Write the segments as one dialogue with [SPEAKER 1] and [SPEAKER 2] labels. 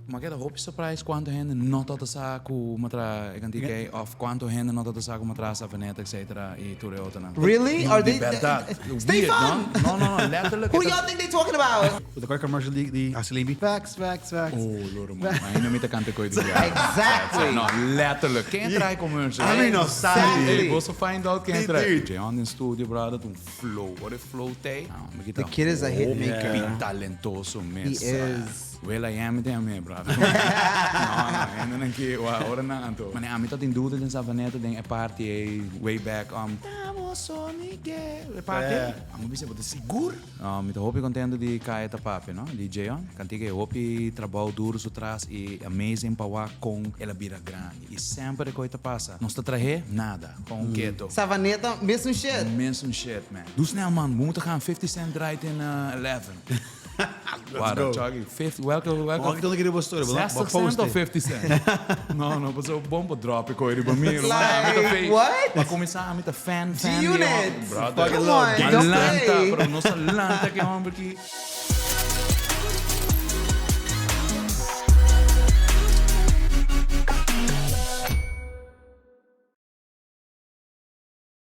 [SPEAKER 1] M'a keda hopi surprise kuantu hende no tabata sa ku m'a traha e kantika ei òf kuantu hende no tabata sa ku m'a traha Savaneta etcetera i tur e otronan.
[SPEAKER 2] Really?
[SPEAKER 1] No,
[SPEAKER 2] Are
[SPEAKER 1] di
[SPEAKER 2] they
[SPEAKER 1] bèrdat.
[SPEAKER 2] Stay
[SPEAKER 1] Weird,
[SPEAKER 2] fun!
[SPEAKER 1] no? No, no, no, letterlijk.
[SPEAKER 2] Who y'all think they talking about?
[SPEAKER 3] Bo ta kòrda commercial di di Hacilimbi? Facts, facts, facts.
[SPEAKER 1] Oh, loro man. Ainda mi ta kanta koi di biaha.
[SPEAKER 2] Exactly.
[SPEAKER 1] No, letterlijk. Ken a traha e commercial?
[SPEAKER 3] Ami no sa.
[SPEAKER 2] Exactly.
[SPEAKER 1] Boso find out ken a traha. Jeon den studio, brother, ta un flow. Ora e flow t'ei,
[SPEAKER 2] The kid is a hit maker.
[SPEAKER 1] Hopi talentoso mes.
[SPEAKER 2] He is.
[SPEAKER 1] Will I am den me, brother. No, no, hendenan ki wa ora nan anto. Mane ami ta tin duda den Savaneta den e party ei way back Tamo so mi ke e party ei. Amo bisa bo ta sigur? No, mi ta hopi contento di Kaya ta papia, no? Di Jeon. Kantika e hopi trabou duro su tras i amazing pa wak kon el a bira grandi. I semper e koi ta pasa. Nos ta trah'é? Nada. Kon un keto.
[SPEAKER 2] Savaneta, mesun shit.
[SPEAKER 1] Mesun shit, man. Doe snel man, we moeten gaan. 50 Cent draait in 11.
[SPEAKER 3] Let's go.
[SPEAKER 1] Chucky, 50, welke, welke?
[SPEAKER 3] Mag ik dan een keer op een story?
[SPEAKER 1] 60 cent of 50 cent? No, no, paso bon pa drop e koi riba mi.
[SPEAKER 2] Like, what?
[SPEAKER 1] Ma kuminsá ami ta fan, fan.
[SPEAKER 2] G-Unit.
[SPEAKER 1] Brother.
[SPEAKER 2] Come on, don't
[SPEAKER 1] Lanta,
[SPEAKER 2] play.
[SPEAKER 1] pero nos a lanta ki homber ki.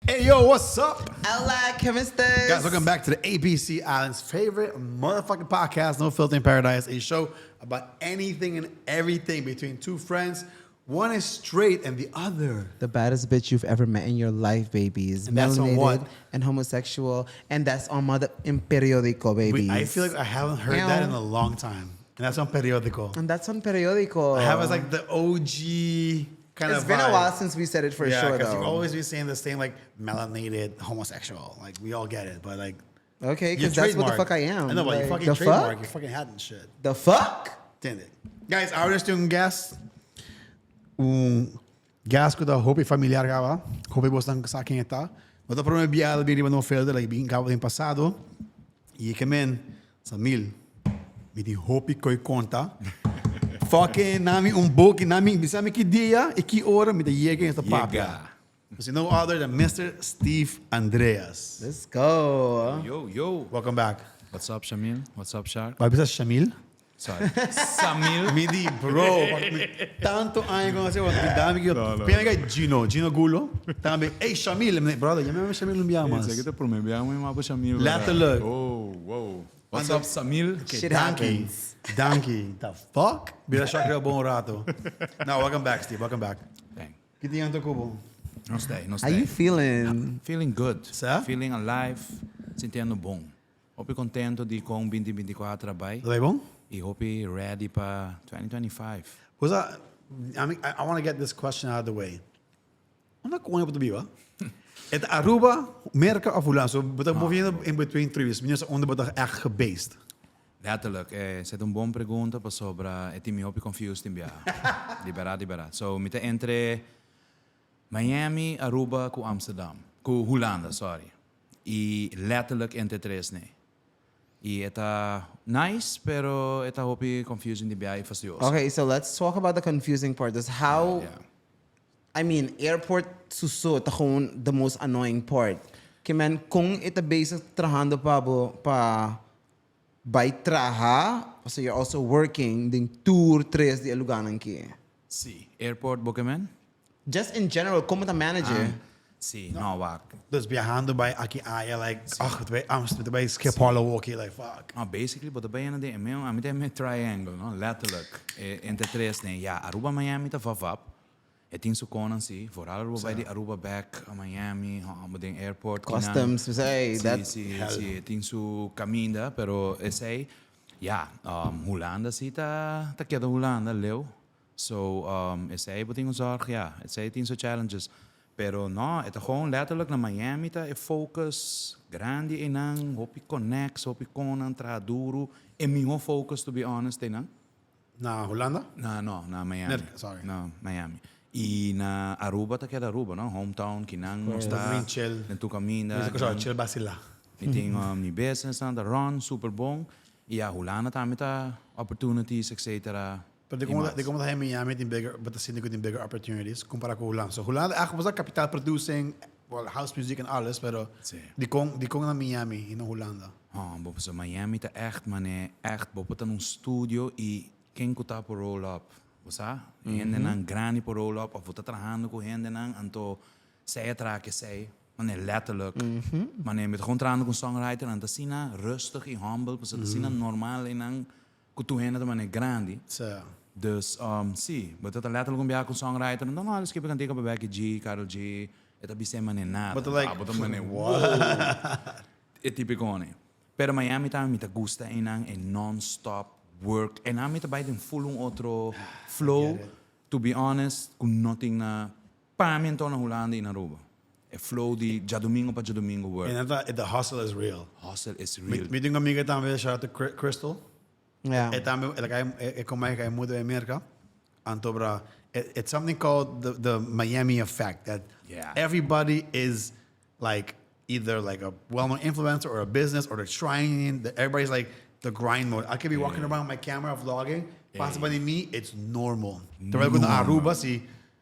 [SPEAKER 3] Hey yo, what's up?
[SPEAKER 2] Hola, ¿cómo estás?
[SPEAKER 3] Guys, welcome back to the ABC Island's favorite motherfucking podcast, No Filter in Paradise, a show about anything and everything between two friends. One is straight and the other.
[SPEAKER 2] The baddest bitch you've ever met in your life, babies.
[SPEAKER 3] And that's on
[SPEAKER 2] Melanated
[SPEAKER 3] what?
[SPEAKER 2] And homosexual. And that's on Mother in Periódico, babies.
[SPEAKER 3] We, I feel like I haven't heard that in a long time. And that's on Periódico.
[SPEAKER 2] And that's on Periódico.
[SPEAKER 3] I have it's like the OG kind
[SPEAKER 2] It's
[SPEAKER 3] of
[SPEAKER 2] been a
[SPEAKER 3] vibe.
[SPEAKER 2] while since we said it for
[SPEAKER 3] yeah,
[SPEAKER 2] sure,
[SPEAKER 3] because
[SPEAKER 2] though.
[SPEAKER 3] you've always been saying this thing like melanated homosexual. Like we all get it, but like
[SPEAKER 2] okay,
[SPEAKER 3] your
[SPEAKER 2] because that's what the
[SPEAKER 3] trademark-
[SPEAKER 2] fuck I am.
[SPEAKER 3] I know, but
[SPEAKER 2] Like,
[SPEAKER 3] you fucking
[SPEAKER 2] the
[SPEAKER 3] trademark,
[SPEAKER 2] fuck?
[SPEAKER 3] your fucking hat and shit.
[SPEAKER 2] The fuck?
[SPEAKER 3] Entiende? Guys, our student guest, un guest ku ta hopi familiar kaba, hopi bosnan sa ken e ta. No ta prome biaha el bin riba No Filter, like bin kaba den pasado. I e ke men, Samil, mi tin hopi koi konta. Fucking nami un boki, nami, bisa mi ki dia i ki ora mi ta yega i nos ta papia.
[SPEAKER 1] Yega.
[SPEAKER 3] Pues no other than Mister Steve Andreas.
[SPEAKER 2] Let's go.
[SPEAKER 1] Yo, yo.
[SPEAKER 3] Welcome back.
[SPEAKER 1] What's up, Shamil? What's up, Shark?
[SPEAKER 3] Bo a bisa Shamil?
[SPEAKER 1] Sorry. Samil.
[SPEAKER 3] Mi di bro, mi tanto aña con hace, mi dame que
[SPEAKER 1] No, no,
[SPEAKER 3] Pena que Gino, Gino Gulo, tambe, hey Shamil, mi brother, ya me Shamil un biaha mas.
[SPEAKER 1] Esaki ta prome biaha mi mapa Shamil.
[SPEAKER 3] Letterlijk.
[SPEAKER 1] Oh, wow. What's up, Samil?
[SPEAKER 3] Okay,
[SPEAKER 2] Shit
[SPEAKER 3] danki.
[SPEAKER 2] happens.
[SPEAKER 3] Danki. The fuck? Bira Shark riba bon rato. No, welcome back, Steve. Welcome back.
[SPEAKER 1] Thank.
[SPEAKER 3] Ki tin anto ku bo?
[SPEAKER 1] Nos ta, nos
[SPEAKER 2] How
[SPEAKER 1] ta.
[SPEAKER 2] you feeling?
[SPEAKER 1] Feeling good.
[SPEAKER 3] Sa?
[SPEAKER 1] Feeling alive. Sintiendo bon. Hopi contento di con 2024 a bai.
[SPEAKER 3] Ta bai bon?
[SPEAKER 1] Y hopi ready pa 2025.
[SPEAKER 3] Cosa, I mean, I, I want to get this question out of the way. Unda coño bo ta biba? E ta Aruba, Merca of Hulanda? So, bo ta moviendo in between three. Mi no sa unda bo ta echt gebased.
[SPEAKER 1] Letterlijk, esei ta un bon pregunta pasobra e tin mi hopi confused tin biaha. Di berdad, di berdad. So, mi ta entre Miami, Aruba cu Amsterdam. Cu Hulanda, sorry. Y letterlijk entre tres ne. Y e ta nice, pero e ta hopi confusing di biaha y fastioso.
[SPEAKER 2] Okay, so let's talk about the confusing part. Dus how,
[SPEAKER 1] Yeah.
[SPEAKER 2] I mean, airport su so ta gewoon the most annoying part. Ke men con e ta bezig trahando pa bo pa Bai traha, pasobra you're also working den tur tres di e lugarnan ki.
[SPEAKER 1] Sí. Airport bo ke men?
[SPEAKER 2] Just in general, como ta manager?
[SPEAKER 1] Sí, no wak.
[SPEAKER 3] Dus biahando bai aki aya like, ach, ta bai Amsterdam, ta bai Schiphol awoki, like fuck.
[SPEAKER 1] No, basically bo ta bai yendo den e meun, ami ta e triangle, no, letterlijk. E entre tres den, ya, Aruba, Miami ta vavap. E tin su konan si, vooral bo bai di Aruba bek a Miami, bo den airport kinan.
[SPEAKER 2] Customs, pues ey,
[SPEAKER 1] Si,
[SPEAKER 2] dat.
[SPEAKER 1] si, si, e tin su caminda, pero esey, ya, Hulanda si ta ta keda Hulanda leu. So, esey bo tin cu zorg, ya, esey tin su challenges. Pero no, e ta gewoon letterlijk na Miami ta e focus grandi eynan, hopi connects, hopi konan, traha duru, e miho focus to be honest eynan.
[SPEAKER 3] Na Hulanda?
[SPEAKER 1] Na, no, na Miami.
[SPEAKER 3] Merca, sorry.
[SPEAKER 1] Na Miami. Y na Aruba ta keda Aruba, no? Hometown, kinan nos ta.
[SPEAKER 3] Green chill.
[SPEAKER 1] Den tur caminda.
[SPEAKER 3] Mi ta chill basila.
[SPEAKER 1] Mi tin mi business nan ta run super bon. Y ya Hulanda tambe ta opportunities, etcetera.
[SPEAKER 3] Pero di como di como ta Miami tin bigger, bo ta sinti cu tin bigger opportunities compara cu Hulanda. So Hulanda echt bo sa capital producing, well, house music en alles, pero dicon dicon na Miami y no Hulanda?
[SPEAKER 1] Oh, bo pasobra Miami ta echt mane, echt bo por ta na un studio y. ken ku ta por roll up, bo sa? Hendenan grandi por roll up of bo ta trahando ku hendenan anto Zij a traha kesei, mane letterlijk. Mane mi ta gewoon trahando ku un songwriter, nan ta asina rustig i humble, pasobra ta asina normal einan ku tur hende ta mane grandi. Dus, si, bo ta letterlijk un biaha ku un songwriter, no no, skirbi kantika pa Becky G, Karol G, e ta bis'é mane nada. Bo ta mane wow! E tipicone. Pero Miami tambe mi ta gusta einan e non-stop work. Einan mi ta bai den full un otro flow, to be honest, ku no tin na. Pa mi anto na Hulanda y na Aruba. E flow di djadomingo pa djadomingo work.
[SPEAKER 3] En ata the hustle is real.
[SPEAKER 1] Hustle is real.
[SPEAKER 3] Mi tin un amiga tambe, shout out to Crystal.
[SPEAKER 2] Yeah.
[SPEAKER 3] E tambe, el a kai, e komai kai muda den Merka. Anto bra, it's something called the Miami effect. That everybody is like either like a well-known influencer or a business or they're trying, everybody's like the grind mode. I could be walking around with my camera vlogging, pasa pa di mi, it's normal. Terwijl ku na Aruba si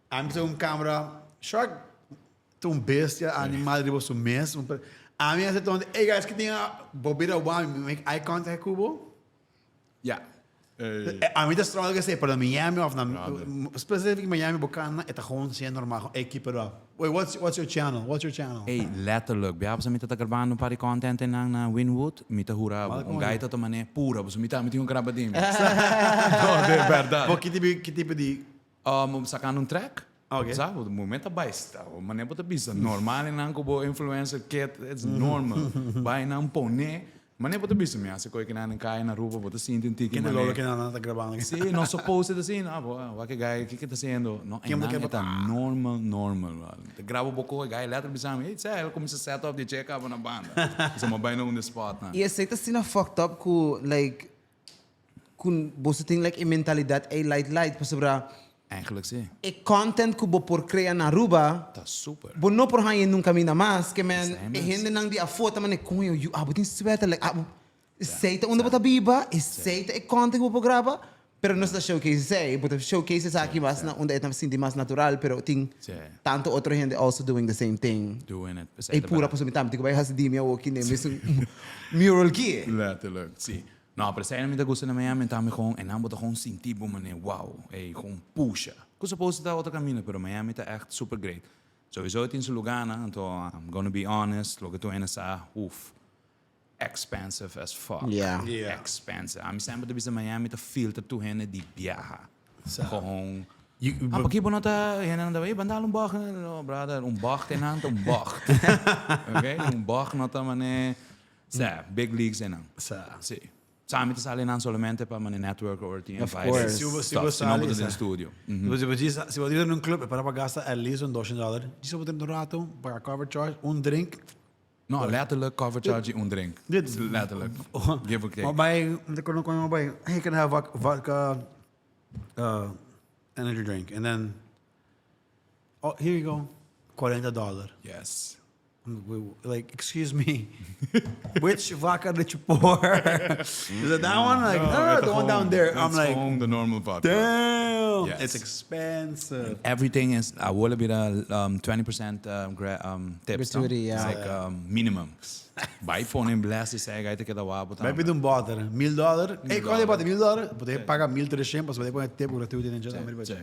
[SPEAKER 3] Ami ta un camera shark ta un bestia animal riba su mes. Ami a seta hey guys ki tin bo bira wami mi make eye contact ku bo.
[SPEAKER 1] Ja.
[SPEAKER 3] Ami ta struggle ku esei pero na Miami of na specific Miami bo kana e ta gewoon siña normal hey keep it up. Wait what's your channel what's your channel.
[SPEAKER 1] Hey letterlijk bia pasobra mi ta ta grabando un par di content einan na Wynwood mi ta hura bo un guy ta ta mane pura pasobra mi tambe tin un graba di mi. No de berdad.
[SPEAKER 3] Bo ki tipo di
[SPEAKER 1] Um, sacando un track.
[SPEAKER 3] Ok.
[SPEAKER 1] Sa, bo momento bai sta, mane bo ta bisa normal nan ku bo influencer kit, it's normal. Bai nan pone, mane bo ta bisa mi hace koi kinan den kaya na Aruba, bo ta sinti un tiki
[SPEAKER 3] Kende
[SPEAKER 1] mane.
[SPEAKER 3] lolo kinan nan ta grabando.
[SPEAKER 1] Si, no supposed ta asina, ah, bo, wak e guy, kiko ta haciendo? No,
[SPEAKER 3] Ken bo
[SPEAKER 1] einan
[SPEAKER 3] ke
[SPEAKER 1] e ta normal, normal. Ta graba bo ko e guy letterlijk bisa mi, hey, seh, el cuminsa set up di check up na banda. So mi a bai na un di spot nan.
[SPEAKER 2] I esei ta asina fucked up ku like Ku boso tin like e mentalidad ey light light pasobra.
[SPEAKER 1] Eigenlijk si.
[SPEAKER 2] E content ku bo por crea na Aruba.
[SPEAKER 1] Ta super.
[SPEAKER 2] Bo no por haña nunca mina mas ke men e hendenan di afo ta mane coño yu abo tin suerte like abo esey ta unda bo ta biba esey ta e content ku bo por graba pero nos ta showcase esey bo ta showcase esaki mas na unda e ta sinti mas natural pero tin tanto otro hende also doing the same thing.
[SPEAKER 1] Doing it.
[SPEAKER 2] Ey pura pasobra mi tambe tin ku bay hasi di mi awo ki den mesun mural ki.
[SPEAKER 1] Letterlijk si. No, pero esei mi ta gusta na Miami, ta mi gewoon, en nan bo ta gewoon sinti bo manera, wow, ey, gewoon pusha. Cu suppose ta otro camino, pero Miami ta echt super great. Sowieso e tin su lugarnan, anto I'm gonna be honest, loke tur hende sa, uf, expensive as fuck.
[SPEAKER 2] Yeah.
[SPEAKER 3] Yeah.
[SPEAKER 1] Expensive. Ami semper ta bisa Miami ta filter tur hende di biaha.
[SPEAKER 3] Sa.
[SPEAKER 1] Gewoon,
[SPEAKER 3] You,
[SPEAKER 1] ah, paki bo no ta, hendenan ta, ey, ban dal un bocht. No, brother, un bocht einan ta un bocht. Okay? Un bocht no ta mane. Sa, big leagues einan.
[SPEAKER 3] Sa.
[SPEAKER 1] Si. Sa, mi ta sali einan solamente pa mane network or tin
[SPEAKER 2] Of
[SPEAKER 1] invite.
[SPEAKER 2] course.
[SPEAKER 3] Si bo, si
[SPEAKER 1] Stuff,
[SPEAKER 3] bo
[SPEAKER 1] si no
[SPEAKER 3] sali,
[SPEAKER 1] bo ta den
[SPEAKER 3] sa.
[SPEAKER 1] studio.
[SPEAKER 3] Si bo djis, si bo djis den un club, e para pa gasta at least un doshen dollar. Djis bo den un rato, paga cover charge, un drink.
[SPEAKER 1] No, letterlijk cover charge y un drink.
[SPEAKER 3] Dit.
[SPEAKER 1] Letterlijk. Give or take.
[SPEAKER 3] Maar bij, mi ta kono kono bij, hey, can I have vodka, energy drink? And then, oh, here you go, cuarenta dollar.
[SPEAKER 1] Yes.
[SPEAKER 3] Like, excuse me, which vodka did you pour? Is it that one? Like, no, no, the one down there. I'm like,
[SPEAKER 1] gewoon the normal vodka.
[SPEAKER 3] damn,
[SPEAKER 1] Yes.
[SPEAKER 3] it's expensive.
[SPEAKER 1] Everything is, awor a bira 20% tips, no?
[SPEAKER 2] Gratuity, yeah.
[SPEAKER 1] It's like minimum. Bai pone en bless y sega, ahí te queda guapo
[SPEAKER 3] Bai
[SPEAKER 1] tambe.
[SPEAKER 3] pidi un boter, $1000. Ey, cuánto
[SPEAKER 1] Mil
[SPEAKER 3] e boter? $1000? Bo ta paga 1300, pasobra bo ta pone tip gratuity den dje tambe.
[SPEAKER 1] Sí.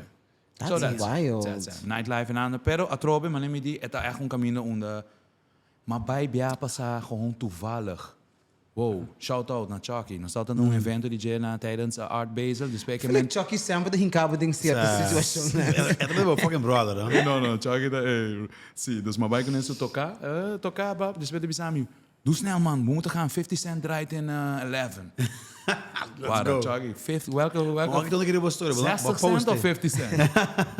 [SPEAKER 2] That's
[SPEAKER 1] So that's,
[SPEAKER 2] wild.
[SPEAKER 1] That's it. Nightlife en ander. Pero atrobe, mane mi di, e ta echt un camino unda ma bai bia pasa gewoon toevallig. Wow, shout out na Chucky. Nos tabata na un evento di dje na tijdens Art Basel. Dus pe
[SPEAKER 2] Feel like Chucky semper ta hinca bo den cierto situacionnan.
[SPEAKER 3] E ta bo fucking brother, huh?
[SPEAKER 1] No, no, Chucky ta, eh, si. Dus ma bai cu su toca, eh, toca, bab. Despues ta bisa mi, Doe snel man, we moeten gaan. 50 Cent draait in 11.
[SPEAKER 3] Let's
[SPEAKER 1] Para,
[SPEAKER 3] go.
[SPEAKER 1] Chucky, 50, welke, welke?
[SPEAKER 3] Mag ik dan een keer een story?
[SPEAKER 1] 60 cent of 50 cent?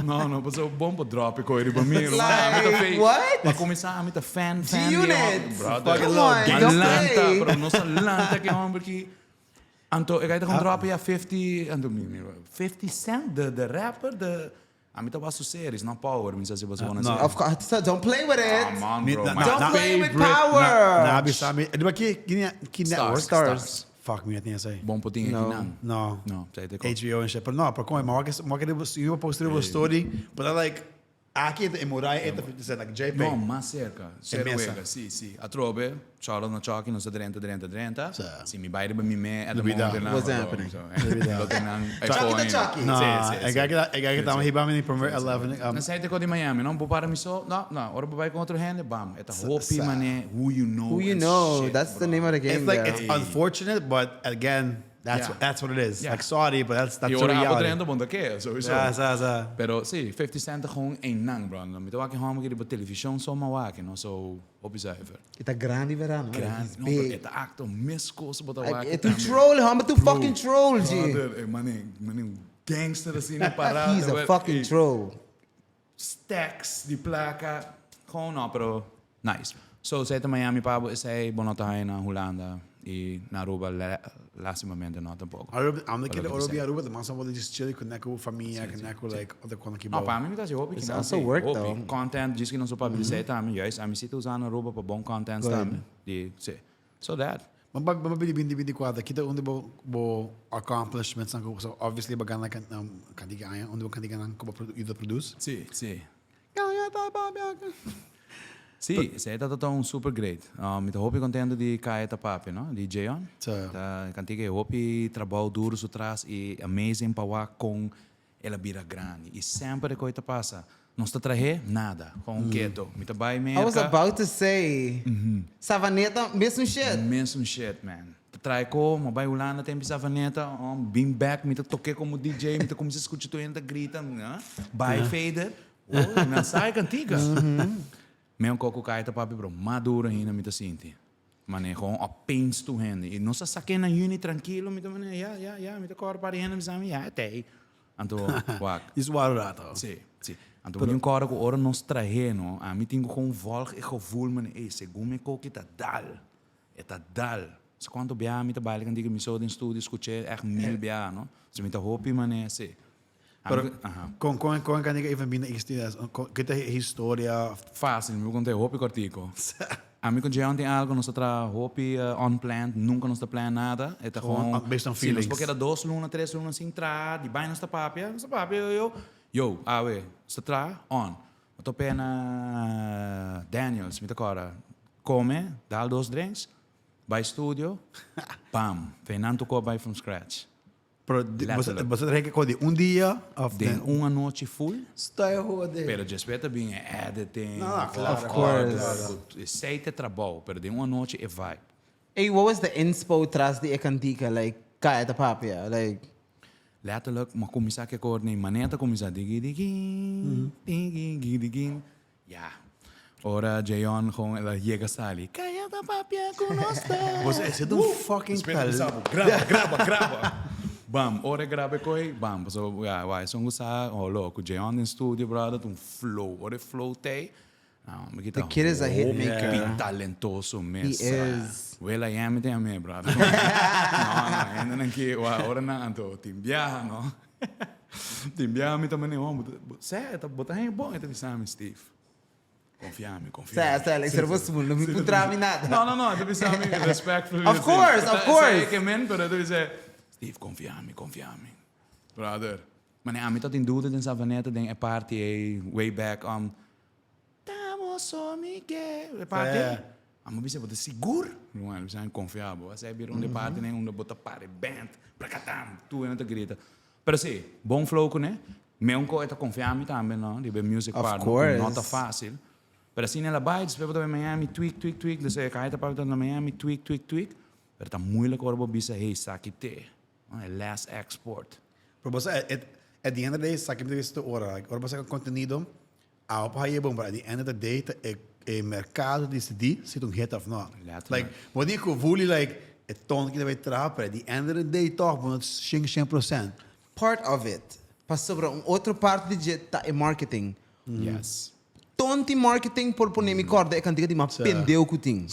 [SPEAKER 1] No, no, paso bon pa drop ik hoor riba mi.
[SPEAKER 2] Like, what?
[SPEAKER 1] Ma cuminsa mi ta fan, fan. di
[SPEAKER 2] G-Unit.
[SPEAKER 1] Brother.
[SPEAKER 2] Come on,
[SPEAKER 1] Ma
[SPEAKER 2] don't
[SPEAKER 1] lanta,
[SPEAKER 2] play.
[SPEAKER 1] pero no sa lanta ki homber ki. Anto, ik ga gewoon droppen, ja, 50, anto, mi, mi, 50 cent, de rapper, de... Ami ta wak su series, no power, mi sa si boso conoce.
[SPEAKER 3] No.
[SPEAKER 2] Of course, don't play with it.
[SPEAKER 1] Ah, man,
[SPEAKER 3] Mi-
[SPEAKER 1] bro.
[SPEAKER 3] na-
[SPEAKER 1] My
[SPEAKER 2] Don't
[SPEAKER 3] na-
[SPEAKER 2] play with
[SPEAKER 1] favorite-
[SPEAKER 2] power.
[SPEAKER 3] Na, bisa mi. Di ba ki, ki, ki network?
[SPEAKER 1] Stars.
[SPEAKER 2] Stars.
[SPEAKER 3] Fuck, mi net niet
[SPEAKER 1] Bon potin
[SPEAKER 2] No.
[SPEAKER 1] aki nan.
[SPEAKER 3] No.
[SPEAKER 1] No, zei het ook.
[SPEAKER 3] HBO en shit. Pero no, pero kom, maar wat is, wat is, je post een story, but I like, Aki e muraya e ta 50 Cent, like JP.
[SPEAKER 1] No, mas cerca.
[SPEAKER 3] E mesa.
[SPEAKER 1] Wega, si, si. Atrobe, shout out na Chucky, nos a drenta, drenta, drenta.
[SPEAKER 3] Sa.
[SPEAKER 1] Si mi bai riba mi me, at the
[SPEAKER 3] Lubida.
[SPEAKER 1] moment,
[SPEAKER 2] What's happening?
[SPEAKER 1] Lo tin nan
[SPEAKER 2] Chucky ta Chucky.
[SPEAKER 3] No,
[SPEAKER 1] Si, si,
[SPEAKER 3] e
[SPEAKER 1] si.
[SPEAKER 3] guy ki e guy ki tama hiba mi primer 11.
[SPEAKER 1] Na sei te ko di Miami, no? Bo para mi so, no, no. Ora bo bai con otro hende, bam. E ta hopi
[SPEAKER 3] sa.
[SPEAKER 1] mane, who you know
[SPEAKER 2] Who you
[SPEAKER 1] and
[SPEAKER 2] know,
[SPEAKER 1] shit,
[SPEAKER 2] that's the
[SPEAKER 1] bro.
[SPEAKER 2] name of the game
[SPEAKER 3] It's like
[SPEAKER 2] there.
[SPEAKER 3] it's unfortunate, but again, that's that's what it is. Like sorry, but that's
[SPEAKER 1] Y
[SPEAKER 3] the
[SPEAKER 1] ora abo
[SPEAKER 3] reality.
[SPEAKER 1] drenta bon ta ke, sowieso.
[SPEAKER 3] Ja, sa, sa.
[SPEAKER 1] Pero si, 50 Cent ta gewoon einan, bro. Mi ta wak e hòmber riba televishon so ma wak, no? So, hopi zuiver.
[SPEAKER 2] E ta grandi verá, no?
[SPEAKER 1] Grandi.
[SPEAKER 2] He's
[SPEAKER 1] No, pero
[SPEAKER 2] big.
[SPEAKER 1] e ta acto mes kos bo ta wak.
[SPEAKER 2] E ta un troll, hòmber, ta un fucking troll, G.
[SPEAKER 1] Brother, e mane, mane un gangster asina pará.
[SPEAKER 2] He's a fucking troll.
[SPEAKER 1] Stacks di placa. Gewoon no, pero nice. So, esey ta Miami pa bo, esey bo no ta haya na Hulanda y na Aruba lastimamente no tampoco.
[SPEAKER 3] Aruba, amo
[SPEAKER 1] Pa
[SPEAKER 3] kere
[SPEAKER 1] loke ta
[SPEAKER 3] ora
[SPEAKER 1] sey.
[SPEAKER 3] bia Aruba, mas amo just chill y connect cu famia, connect cu like otro con aki
[SPEAKER 1] No,
[SPEAKER 3] bo.
[SPEAKER 1] pa mi mi ta haci hopi
[SPEAKER 2] It's
[SPEAKER 1] kinan
[SPEAKER 2] also
[SPEAKER 1] si,
[SPEAKER 2] work
[SPEAKER 1] hopi
[SPEAKER 2] though.
[SPEAKER 1] content, djis ki nos a papia di esey tambe, juist, ami si ta usa na Aruba pa bon contents tambe, di si. So that.
[SPEAKER 3] Bo bo bini binti binti kuater, kita un di bo bo accomplishments nan ku so obviously bo gana kantiga aña, un di bo kantiganan ku bo yuda produce.
[SPEAKER 1] Si, si. Si, esei ta ta un super great. Mi ta hopi contento di Kaya ta papia, no? Di Jeon. Ta kantiga e hopi trabou duro su tras i amazing pa wak kon El a bira grandi y semper e coy ta pasa. Nos ta trahe nada, gewoon keto. Mi ta bay
[SPEAKER 2] I was
[SPEAKER 1] Merca.
[SPEAKER 2] about to say, Savaneta, mesun shit.
[SPEAKER 1] Mesun shit, man. Ta trahe co, mi a bay Hulanda tempi Savaneta, um, bin back, mi ta toke como DJ, mi ta cuminsa scucha tur hende ta grita, Bay fader. Oh, nan sa e cantica. Mi un coco cay ta papia, bro, maduro ainda mi ta sinti. Mane gewoon opeens tur hende. I nos a sak'é na yüni trankilo, mi ta mane, ya, ya, ya, mi ta kòrda par di hende bisa mi, ya, e tei. Anto, wak.
[SPEAKER 3] Is wou rato.
[SPEAKER 1] Sí, sí. Anto mi tin kòrda ku ora nos trah'é, no, ami tin ku gewoon vòlg e gevoel, mane, ey, segun mi koki ta dal, e ta dal. Sa kuantu biaha mi ta baila kantiga mi so den studio skuch'é ègt mil biaha, no. So mi ta hopi mane, sí.
[SPEAKER 3] Pero con con con kan ik even binnen iets Kit e historia?
[SPEAKER 1] Fácil, mi por conta e hopi cortico. Ami con Jeon tin algo, nos ta traha hopi unplanned, nunca nos ta plan nada. E ta gewoon,
[SPEAKER 3] Based on
[SPEAKER 1] si nos por
[SPEAKER 3] feelings.
[SPEAKER 1] keda dos luna, tres luna sin traha, di bai nos ta papia, nos ta papia yo yo, yo, awe, nos ta traha on. Mi top'é na Daniels, mi ta kòrda, come, dal dos drinks, bai studio, bam, Fernando tocó bai from scratch.
[SPEAKER 3] Pero
[SPEAKER 1] Letterlijk.
[SPEAKER 3] boso ta reken con di un dia of
[SPEAKER 1] Den un anochi full.
[SPEAKER 2] Sta jode.
[SPEAKER 1] Pero despues ta bin e editing.
[SPEAKER 3] No, no, claro,
[SPEAKER 2] Of course.
[SPEAKER 1] Esey ta e trabou, pero den un anochi e vibe.
[SPEAKER 2] Ey, what was the inspo tras di e cantica? Like, Caya ta papia, like.
[SPEAKER 1] Letterlijk, m'a cuminsa cu e koord manera ta cuminsa digi digin, digi digi digin. Ya. Ora Jeon gewoon el a yega sali. Caya ta papia cu nos ta.
[SPEAKER 3] Bo sa ese ta un fucking
[SPEAKER 1] Despues ta bisa bo, graba, graba, graba. Bam, ora e graba e koe, bam. Pasobra, ya, wak, esun ku sa, holo, ku Jeon den studio, brother, ta un flow. Ora e flow t'ei, no, mi kita
[SPEAKER 2] The kid is a hit maker.
[SPEAKER 1] hopi talentoso mes.
[SPEAKER 2] He is.
[SPEAKER 1] Will I am tin amé, brother. No, no, hendenan ki, wak, ora nan anto tin biaha, no. Tin biaha mi ta mane, oh, bo, sè, bo ta haña bon, e ta bisa mi, Steve. Confia mi, confia mi.
[SPEAKER 2] Sè, sè, like, ser bo smoel, no mi puntra mi nada.
[SPEAKER 1] No, no, no, e ta bisa mi respectfully.
[SPEAKER 2] Of course, of course.
[SPEAKER 1] Sè ke men, pero e ta bisa, Steve, confia mi, confia mi. Brother, mane ami ta tin duda den Savaneta den e party ei way back, um, Tamo so mi ke, e party ei. Amo bisa bo ta sigur? Ruman, mi bisa confia bo. Asei bira un de party nen unda bo ta para e band, prakatam, tur hende ta grita. Pero si, bon flow kuné. Meunko e ta konfia mi tambe no, riba e music
[SPEAKER 2] Of
[SPEAKER 1] part no, ku no ta
[SPEAKER 2] course.
[SPEAKER 1] fácil. Pero asina el a bai, despues bo ta bai Miami, tweak, tweak, tweak, dus e kaha ta papia na Miami, tweak, tweak, tweak. Pero ta moeilijk ora bo bisa, hey, esaki te, no, e last export.
[SPEAKER 3] Pero bo sa, at at the end of the day, esaki mi ta bisa tur ora, like, ora bo saka contenido, awe por haye bon, but at the end of the day ta e e mercado disidí si ta un hit of not.
[SPEAKER 1] Letterlijk.
[SPEAKER 3] Like, bo tin ku vuli like e ton ki ta bai traha, pero at the end of the day tòg bo no ta shen shen prosènt.
[SPEAKER 2] Part of it. Pasobra un otro parti di dje ta e marketing.
[SPEAKER 1] Yes.
[SPEAKER 2] Tonti marketing por pone mi kòrda e kantika di mas pendeu ku tin.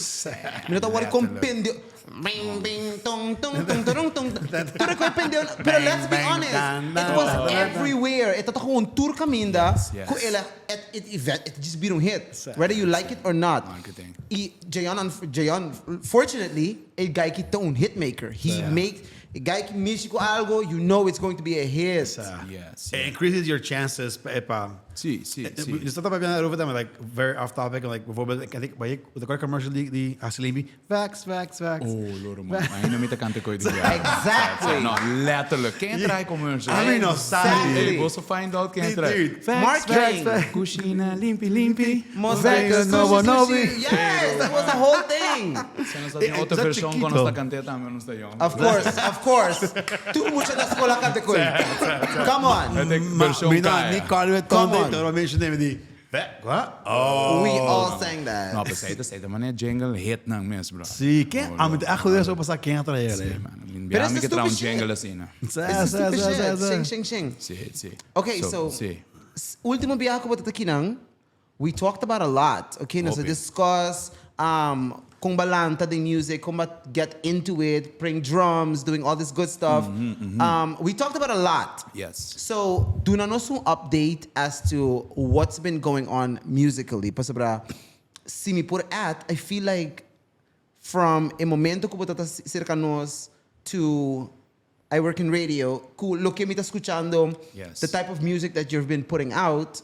[SPEAKER 2] Mi no ta wòri kon pendeu. Bing bing tong tong tong torong tong. Tur e kos pendeu. Pero let's be honest, it was everywhere. E ta gewoon tur kaminda ku el a it event it just bira un hit. Whether you like it or not.
[SPEAKER 1] Marketing.
[SPEAKER 2] I Jayon Jayon fortunately e guy ki ta un hitmaker. He make. E guy ki mishi ku algo, you know it's going to be a hit.
[SPEAKER 3] Sa.
[SPEAKER 1] Yes,
[SPEAKER 3] It
[SPEAKER 1] yes.
[SPEAKER 3] increases your chances pa e pa.
[SPEAKER 1] Si, si, si.
[SPEAKER 3] Nos ta papia erover tambe, like, very off topic, like, bijvoorbeeld, ik think, bij de kort commercial die, die Haselimbi, vax, vax, vax.
[SPEAKER 1] Oh, loro man. Ainda mi ta canta koe di biaha.
[SPEAKER 2] Exactly.
[SPEAKER 1] No, letterlijk. Ken try commercial?
[SPEAKER 3] I mean, no,
[SPEAKER 2] Exactly.
[SPEAKER 1] Hey, boso find out ken try.
[SPEAKER 3] Dude.
[SPEAKER 1] Vax,
[SPEAKER 2] Marketing.
[SPEAKER 1] vax, vax. Cushina, limpi, limpi.
[SPEAKER 2] Mosaic,
[SPEAKER 3] no,
[SPEAKER 2] sushi,
[SPEAKER 3] no,
[SPEAKER 2] sushi. Yes, that was the whole thing.
[SPEAKER 1] Se nos tin otro
[SPEAKER 3] Is dat
[SPEAKER 1] version
[SPEAKER 3] chiquito?
[SPEAKER 1] con nos ta cante tambe, nos ta jong.
[SPEAKER 2] Of course, of course. Tur mucha na school a canta cu el. Come on.
[SPEAKER 1] Het ik
[SPEAKER 3] Ma,
[SPEAKER 1] version
[SPEAKER 3] mi no,
[SPEAKER 1] kaya.
[SPEAKER 3] ni Cardi met
[SPEAKER 2] Come
[SPEAKER 3] Tonde,
[SPEAKER 2] on.
[SPEAKER 3] door mensen nemen die. Wat? Oh.
[SPEAKER 2] We all sang that.
[SPEAKER 1] No, pues ahí ta manera jingle hit nang mes, bro.
[SPEAKER 3] Sí, ken? Ah, mi echt goed is op een ken het
[SPEAKER 1] Sí,
[SPEAKER 3] er.
[SPEAKER 1] man. Mi
[SPEAKER 2] Pero
[SPEAKER 1] mi
[SPEAKER 2] is
[SPEAKER 1] que
[SPEAKER 2] the
[SPEAKER 1] trae un
[SPEAKER 2] stupid shit.
[SPEAKER 1] jingle así, no?
[SPEAKER 3] Sa,
[SPEAKER 2] It's the
[SPEAKER 3] sa,
[SPEAKER 2] stupid
[SPEAKER 3] sa, sa,
[SPEAKER 2] shit.
[SPEAKER 3] sa.
[SPEAKER 2] Shing, shing, shing.
[SPEAKER 1] Sí, sí.
[SPEAKER 2] Okay, so,
[SPEAKER 1] Sí.
[SPEAKER 2] último biaha cu bo ta akinan, we talked about a lot. Okay, nos a
[SPEAKER 1] Hopi.
[SPEAKER 2] discuss con ba lanta den music, con ba get into it, playing drums, doing all this good stuff. We talked about a lot.
[SPEAKER 1] Yes.
[SPEAKER 2] So, duna nos un update as to what's been going on musically. Pasobra, si mi por add, I feel like from e momento cu bo ta cerca nos to I work in radio, cu loke mi ta scuchando,
[SPEAKER 1] Yes.
[SPEAKER 2] the type of music that you've been putting out,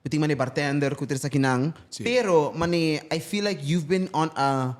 [SPEAKER 2] mi tin mane bartender cu tres akinan,
[SPEAKER 1] Sí.
[SPEAKER 2] pero mane I feel like you've been on a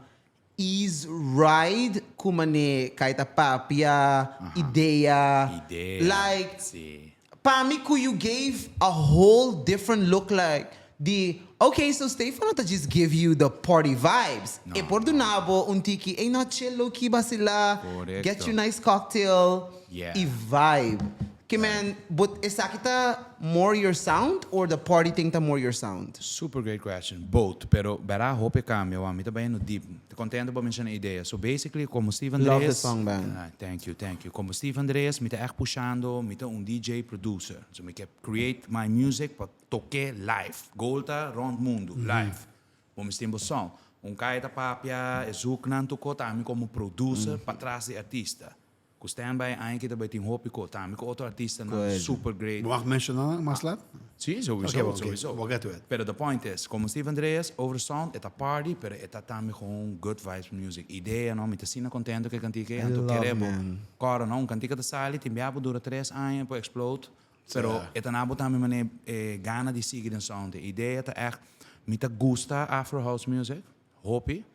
[SPEAKER 2] ease ride cu mane kai ta papia, idea,
[SPEAKER 1] Idea.
[SPEAKER 2] like
[SPEAKER 1] Sí.
[SPEAKER 2] Pa mi cu you gave a whole different look like di okay so Stefano ta just give you the party vibes
[SPEAKER 1] No,
[SPEAKER 2] e por duna bo un tiki ey no chill low key basila
[SPEAKER 1] Correcto.
[SPEAKER 2] get you nice cocktail
[SPEAKER 1] Yeah.
[SPEAKER 2] y vibe ke men but esaki ta more your sound or the party thing ta more your sound?
[SPEAKER 1] Super great question. Both, pero bera hopi cambio, wa mi ta bayendo deep. Ta contento bo menciona idea. So basically, como Steve
[SPEAKER 2] Love the
[SPEAKER 1] Andreas
[SPEAKER 2] song, man.
[SPEAKER 1] Ah, thank you, thank you. Como Steve Andreas, mi ta echt pushando, mi ta un DJ producer. So mi ke create my music pa toke live. Goal ta rond mundo, live. Bo mi tin bo song. Un kai ta papia, e zoek nan toko, ta ami como producer patras di artista. Ku Standby aña ta bai tin hopi ko tambe ku otro artistanan super great.
[SPEAKER 3] Bo mag menshona nan mas lat?
[SPEAKER 1] Si, sowieso,
[SPEAKER 3] Okay, okay,
[SPEAKER 1] sowieso.
[SPEAKER 3] we'll get to it.
[SPEAKER 1] Pero the point is, como Steve Andreas, over sound, e ta party, pero e ta tambe gewoon good vibes music. Idea, no, mi ta asina contento ku e kantika ei,
[SPEAKER 2] I
[SPEAKER 1] anto
[SPEAKER 2] love,
[SPEAKER 1] kere bo.
[SPEAKER 2] man.
[SPEAKER 1] Kòrda, no, un kantika ta sali, tin bia bo dura tres aña por explode, pero e ta na bo tambe manera e gana di sigui den sound. E idea ta echt, mi ta gusta afro house music, hopi.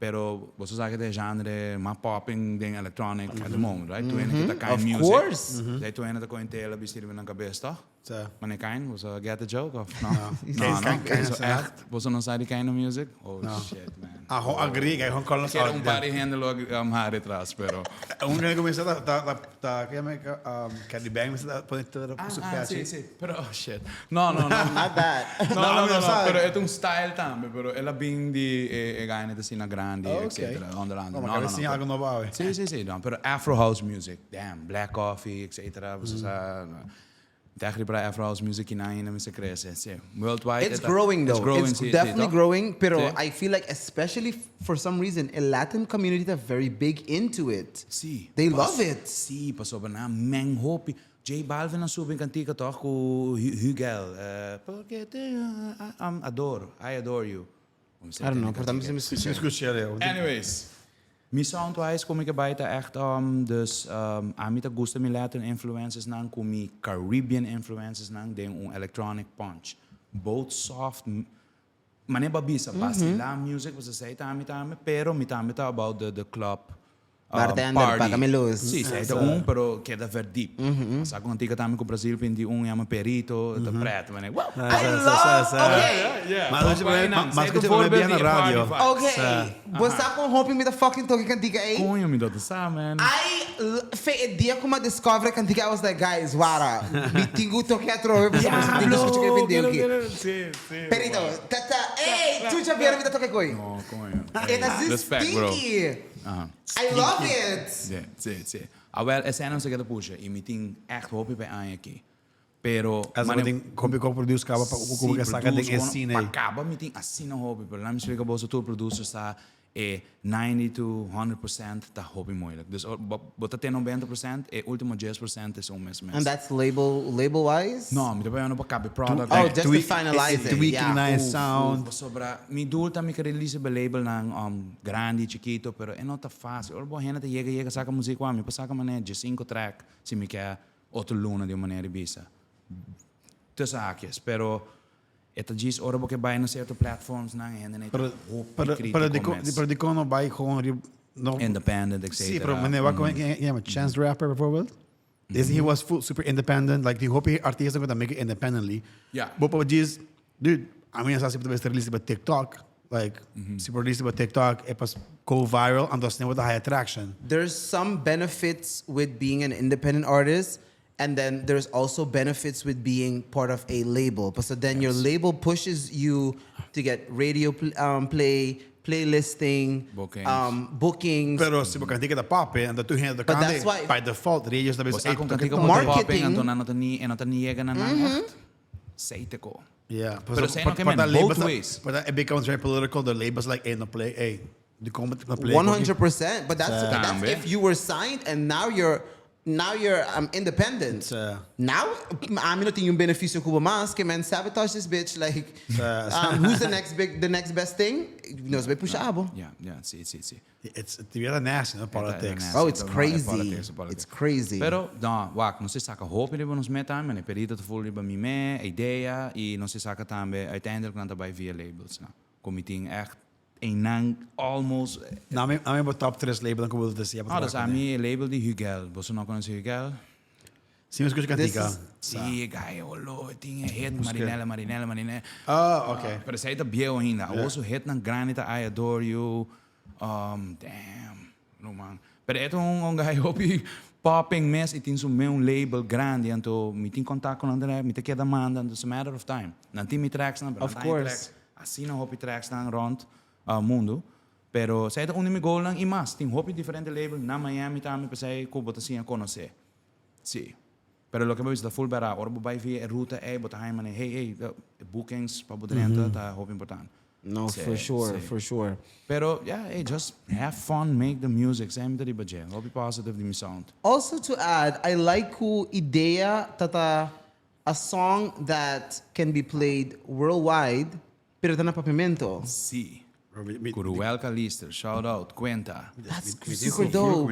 [SPEAKER 1] Pero boso sa ke ta e genre mas popping den electronic at the moment, right? Tur hende ke ta kind
[SPEAKER 2] Of
[SPEAKER 1] music.
[SPEAKER 2] course.
[SPEAKER 1] Dei tur hende ta koe tela bisti riba nan kabes, toch?
[SPEAKER 3] Sa.
[SPEAKER 1] Mane kind, boso get the joke of no? No, no.
[SPEAKER 3] Kind, kind
[SPEAKER 1] Boso
[SPEAKER 3] sa.
[SPEAKER 1] echt, boso no sa di kind of music? Oh shit, man.
[SPEAKER 3] Ah, gewoon agree, kijk, gewoon call us
[SPEAKER 1] Kere
[SPEAKER 3] out.
[SPEAKER 1] un par di hende lo hari tras, pero.
[SPEAKER 3] Un hende kuminsá ta, ta, ta, ta, ke yama e, um, Candy Bang, mester ta pone tur
[SPEAKER 1] Ah,
[SPEAKER 3] su
[SPEAKER 1] ah,
[SPEAKER 3] catchy.
[SPEAKER 1] sí, sí. Pero, oh shit. No, no, no.
[SPEAKER 2] Not bad.
[SPEAKER 1] No,
[SPEAKER 3] No,
[SPEAKER 1] no, no,
[SPEAKER 3] no
[SPEAKER 1] no,
[SPEAKER 3] sabe.
[SPEAKER 1] pero e ta un style tambe, pero el a bin di e, e gaina ta asina grandi,
[SPEAKER 3] Oh, ok.
[SPEAKER 1] etcetera, onder andere.
[SPEAKER 3] No,
[SPEAKER 1] No,
[SPEAKER 3] maar
[SPEAKER 1] no,
[SPEAKER 3] no,
[SPEAKER 1] no,
[SPEAKER 3] no, algo nobo awe.
[SPEAKER 1] Sí, sí, sí, no, pero Afro house music, damn, Black Coffee, etcetera, mm. sa Technically para Afro house music in ainda mester crece, sí. Worldwide.
[SPEAKER 2] It's
[SPEAKER 1] e ta-
[SPEAKER 2] growing
[SPEAKER 1] It's
[SPEAKER 2] though.
[SPEAKER 1] growing,
[SPEAKER 2] It's
[SPEAKER 1] sí, sí,
[SPEAKER 2] definitely
[SPEAKER 1] toch?
[SPEAKER 2] growing, pero
[SPEAKER 1] Sí.
[SPEAKER 2] I feel like especially for some reason, e Latin community ta very big into it.
[SPEAKER 1] Sí.
[SPEAKER 2] They
[SPEAKER 1] Pas-
[SPEAKER 2] love it.
[SPEAKER 1] Sí, pasobra nan men hopi. J Balvin a subi un cantica toch cu Hugel. Porque te adoro, I adore you.
[SPEAKER 2] I don't know, por ta mi mi
[SPEAKER 3] Si mi scucha leo.
[SPEAKER 1] Anyways, mi soundwise como ik bij ta echt dus ami ta gusta mi Latin influences nan cu mi Caribbean influences nan den un electronic punch. Both soft, Mane bo a bisa, basila music, bo sa esei ta mi tambe, pero mi tambe ta about the club
[SPEAKER 2] Bartender,
[SPEAKER 1] party.
[SPEAKER 2] paga mi luz.
[SPEAKER 1] Si, esei ta un, pero keda verdiep. Sa con antica tambe cu Brasil pindi un yama Perito, ta pret, mane, wow.
[SPEAKER 2] I love, okay.
[SPEAKER 3] Maar als je maar als je bij na radio.
[SPEAKER 2] Okay. Bo sa con hopi mi ta fucking toki cantica ei?
[SPEAKER 1] Coño, mi no ta sa, man.
[SPEAKER 2] I Fe e dia ku m'a discover e kantika I was like guys wara mi tin ku toke atrobe pasobra mi tin ku skucha ke bindeo aki. Perito ta ta ey chucha bier mi ta toke koe.
[SPEAKER 1] No coño.
[SPEAKER 2] E ta si
[SPEAKER 1] Respect bro.
[SPEAKER 2] stinky. I love it.
[SPEAKER 1] Si si si. Awel esei nan se keda pusha y mi tin echt hopi pa e aña aki. Pero
[SPEAKER 3] As
[SPEAKER 1] mane
[SPEAKER 3] mi tin hopi ku produce kaba pa ku
[SPEAKER 1] Si
[SPEAKER 3] ke saka den
[SPEAKER 1] produce
[SPEAKER 3] e
[SPEAKER 1] kono
[SPEAKER 3] scene
[SPEAKER 1] pa
[SPEAKER 3] ey.
[SPEAKER 1] kaba mi tin asina hopi pero laat mi splika boso tur producers ta. E 90 to 100% ta hopi moeilijk. Dus bo ta ten 90%, e ultimo 10% is un mes mes.
[SPEAKER 2] And that's label label wise?
[SPEAKER 1] No, mi ta poniendo pa cambia product.
[SPEAKER 2] Oh, just to finalize it.
[SPEAKER 3] Tweaking
[SPEAKER 2] Yeah.
[SPEAKER 3] na e
[SPEAKER 1] Uf,
[SPEAKER 3] sound.
[SPEAKER 1] uf, pasobra mi doel ta mi ke release be label nan um, grandi, chikito, pero e no ta fácil. Ora bo hende ta yega yega saca muziek wak, mi por saca manera 15 track si mi ke otro luna di un manera di bisa. Tussen haakjes, pero E ta djis ora bo ke bai na cierto platforms nan e hende nei ta
[SPEAKER 3] Pero,
[SPEAKER 1] hopi
[SPEAKER 3] pero,
[SPEAKER 1] critico
[SPEAKER 3] pero, di,
[SPEAKER 1] mes.
[SPEAKER 3] pero dikon no bai gewoon riba, no,
[SPEAKER 1] Independent, etc.
[SPEAKER 3] Sí, pero meneer, wat kon je Chance the Rapper bijvoorbeeld? This, he was full, super independent. Like, die hopi artiesten kon dat make it independently.
[SPEAKER 1] Ja.
[SPEAKER 3] Bo pa djis, dude, I mean, as si release bij TikTok. Like, si release bij TikTok, e pas go viral, en dat is wat high attraction.
[SPEAKER 2] There's some benefits with being an independent artist, and then there's also benefits with being part of a label. But so then your label pushes you to get radio pl play, playlisting,
[SPEAKER 1] Bookings.
[SPEAKER 2] Bookings.
[SPEAKER 3] Pero si bo kantika ta pop, en dat toen de
[SPEAKER 2] But that's why-
[SPEAKER 3] by default, radios dat
[SPEAKER 1] Bo
[SPEAKER 3] is
[SPEAKER 1] sa con kantika bo
[SPEAKER 2] Marketing.
[SPEAKER 1] popping, anto nan no ta ni, e no ta ni yega na nan echt. Sei te ko.
[SPEAKER 3] Yeah.
[SPEAKER 1] Pero zijn ook in both ways.
[SPEAKER 3] But it becomes very political. The labels like, hey, no play, hey, de komt no play.
[SPEAKER 2] 100%. But that's
[SPEAKER 1] Tambe.
[SPEAKER 2] if you were signed and now you're independent. Now ami no tin un beneficio cu mas cu man sabotage this bitch, like, who's the next best thing? Nos bay push abo.
[SPEAKER 1] Yeah, si.
[SPEAKER 3] It's really nasty, no politics.
[SPEAKER 1] Nasty.
[SPEAKER 2] Oh, it's
[SPEAKER 1] No, é
[SPEAKER 2] crazy.
[SPEAKER 1] politics, é politics.
[SPEAKER 2] It's crazy.
[SPEAKER 1] Pero, no, wak, nos saca hopi riba nos meta, men e perito te full riba mi me, idea, y nos saca tambe, uiteindelijk nan tabay via labels, no. Kom echt een nang almost.
[SPEAKER 3] Nou, ami mijn top 3 label, dan kom ik het zien.
[SPEAKER 1] Ah, dus ami label di Hugel. Boso no conoce Hugel?
[SPEAKER 3] Si, mi scucha
[SPEAKER 2] This
[SPEAKER 3] cantica.
[SPEAKER 2] is-
[SPEAKER 1] Si, guy, olo, tin hit Marinella, Marinella, Marinella.
[SPEAKER 3] Oh, okay.
[SPEAKER 1] Pero esey ta bieu ainda. Yeah. Also hit nan grandi ta I Adore You. Damn. No man. Pero e ta un guy hopi popping mes y tin su mes un label grandi, anto mi tin contacto cu nan, mi ta keda manda, anto it's a matter of time. Nan tin mi tracks nan, pero
[SPEAKER 2] Of
[SPEAKER 1] nan tin
[SPEAKER 2] course.
[SPEAKER 1] tracks. Asina hopi tracks nan rond mundo. Pero esey ta un di mi goal nan y mas. Tin hopi diferente label na Miami tambe, pesey cu bo ta siña conoce. Si. Pero loke bo bisa ta full bera, ora bo bay via e ruta ey, bo ta haña manera, hey, hey, e bookings pa bo drenta ta hopi important.
[SPEAKER 2] No,
[SPEAKER 1] Si,
[SPEAKER 2] for sure,
[SPEAKER 1] si.
[SPEAKER 2] for sure.
[SPEAKER 1] Pero, yeah, hey, just have fun, make the music. Semper riba dje. Hopi positive di mi sound.
[SPEAKER 2] Also to add, I like cu Idea ta a song that can be played worldwide, pero ta na Papiamento.
[SPEAKER 1] Si. Curuel Calister, shout out, cuenta.
[SPEAKER 2] That's super dope.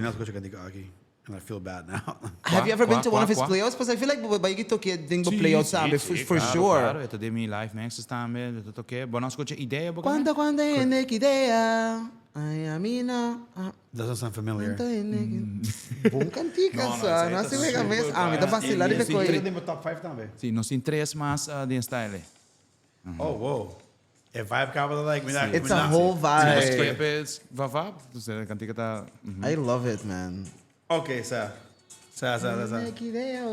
[SPEAKER 3] And I feel bad now.
[SPEAKER 2] Have you ever been to one of his
[SPEAKER 1] Qua, qua?
[SPEAKER 2] playouts? Because I feel like bo a toca den bo playouts tambe, for
[SPEAKER 1] claro,
[SPEAKER 2] sure.
[SPEAKER 1] Claro, e ta den mi live mixes tambe, e ta toca. Bo no a scucha Idea bo
[SPEAKER 2] Cuando, cuando hende cu idea, ay, amina. Ah,
[SPEAKER 3] Doesn't sound familiar.
[SPEAKER 2] Cuando hende Bon cantica,
[SPEAKER 1] No, no,
[SPEAKER 2] sa.
[SPEAKER 1] esey
[SPEAKER 2] No
[SPEAKER 1] ta
[SPEAKER 2] asina mega
[SPEAKER 1] super
[SPEAKER 2] mes. Ah, mi ta vacila riba
[SPEAKER 1] Si,
[SPEAKER 2] coy.
[SPEAKER 3] Den top 5 tambe.
[SPEAKER 1] Si, nos tin tres mas den style.
[SPEAKER 3] Oh, wow. E vibe caba like, mira,
[SPEAKER 2] It's a whole
[SPEAKER 1] Si,
[SPEAKER 2] vibe.
[SPEAKER 1] escape, va va, dus cantica ta.
[SPEAKER 2] I love it, man.
[SPEAKER 3] Ok, sa. Sa, sa, sa, sa.
[SPEAKER 2] Hende cu idea,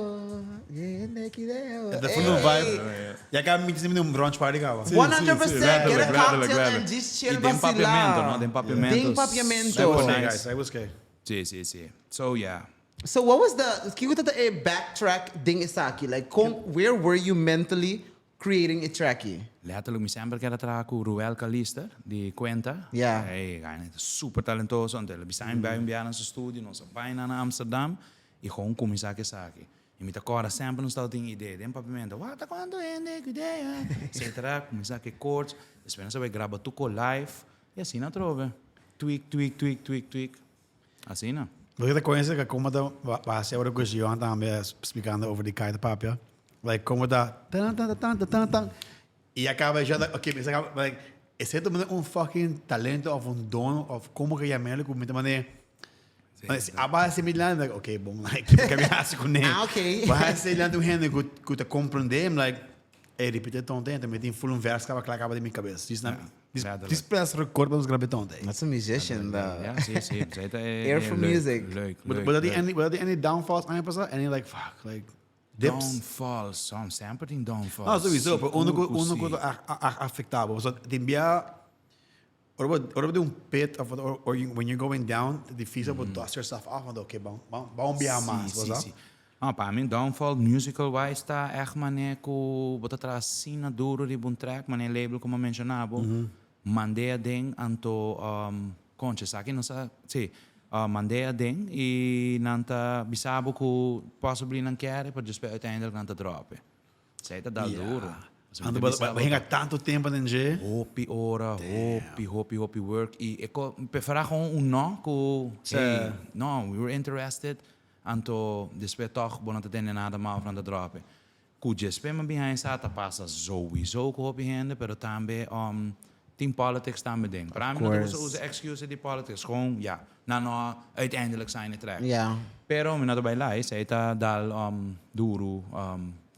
[SPEAKER 2] hende cu idea.
[SPEAKER 3] The full vibe. Ya caba mi tin un brunch party caba.
[SPEAKER 2] 100%. Get a cocktail and just chill,
[SPEAKER 1] Y den
[SPEAKER 2] vacila.
[SPEAKER 1] Papiamento, no? Den Papiamento.
[SPEAKER 2] Den Papiamento.
[SPEAKER 1] Super
[SPEAKER 3] Okay,
[SPEAKER 1] nice.
[SPEAKER 3] guys, I was okay.
[SPEAKER 1] Si. So, yeah.
[SPEAKER 2] So what was the kico ta e backtrack den esaki? Like con, where were you mentally creating e track?
[SPEAKER 1] Letterlijk, mi semper kier a traha cu Ruel Calister, di Cuenta. Hey, hij is super talentoso. Anto, el a bisa mi bay un biaha na su studio, nos a bay na Amsterdam, y gewoon cuminsa cu esaki. Y mi ta corda semper nos tabatin idea, den Papiamento, Wata cuanto hende cu idea, etcétera. Cuminsa cu chords, despues nos a bay graba tuco live, y asina atrobe. Tweak, tweak, tweak, tweak, tweak. Asina.
[SPEAKER 3] Wil je de coincidence como da va a ora cu Johan tambe explicando over di Kai Papia? Like como da tan tan tan tan tan tan y acaba ya da, okay, me acaba like is het un fucking talento of un don of como que llamarlo como me manera. A base mi land like okay, bon, like que me hace con
[SPEAKER 2] Ah, okay.
[SPEAKER 3] Va a ser land un hende cu te comprende, I'm like, hey, repite tonte, en me tin full un vers que acaba de mi cabeza. Dis na dis
[SPEAKER 1] Letterlijk.
[SPEAKER 3] dis press record ons grabe tonte.
[SPEAKER 2] That's a musician, though.
[SPEAKER 1] Ja, si. Zij
[SPEAKER 2] Air for
[SPEAKER 1] leuk,
[SPEAKER 2] music.
[SPEAKER 1] Leuk,
[SPEAKER 3] But
[SPEAKER 1] leuk,
[SPEAKER 3] but are
[SPEAKER 1] leuk.
[SPEAKER 3] there any were there any downfalls aan pasar? Any like fuck like dips?
[SPEAKER 1] Downfalls, soms semper tin downfalls.
[SPEAKER 3] Ah, sowieso, pero uno
[SPEAKER 1] Sigur cu
[SPEAKER 3] uno
[SPEAKER 1] si.
[SPEAKER 3] cu afectabo. So tin bia ora bo un pit of or you, when you're going down, dificil mm dust yourself off, want okay, ban ban ban bia mas,
[SPEAKER 1] Si,
[SPEAKER 3] was
[SPEAKER 1] si. Ah, pa mi downfall musical wise ta echt manera cu bo ta traha asina duro riba un track, manera label como mencionabo. Mand'é aden anto concha esaki nos a si mand'é aden y nan ta bisa bo cu possibly nan kere pero despues uiteindelijk nan ta drop e. Esey ta dal duro.
[SPEAKER 3] Anto bo ta hinga tanto tempo den dje.
[SPEAKER 1] Hopi ora, hopi hopi hopi work y e co prefera gewoon un no cu hey no we were interested anto despues toch bo no ta tende nada mas of nan ta drop e. Ku djespé mi behind sa ta pasa souiso ku hopi hende pero tambe tin politics tambe den. Pero ami no ta gusta usa excuse di politics gewoon ya nan no uiteindelijk sign e trek. Pero mi no ta bai lai esei ta dal duru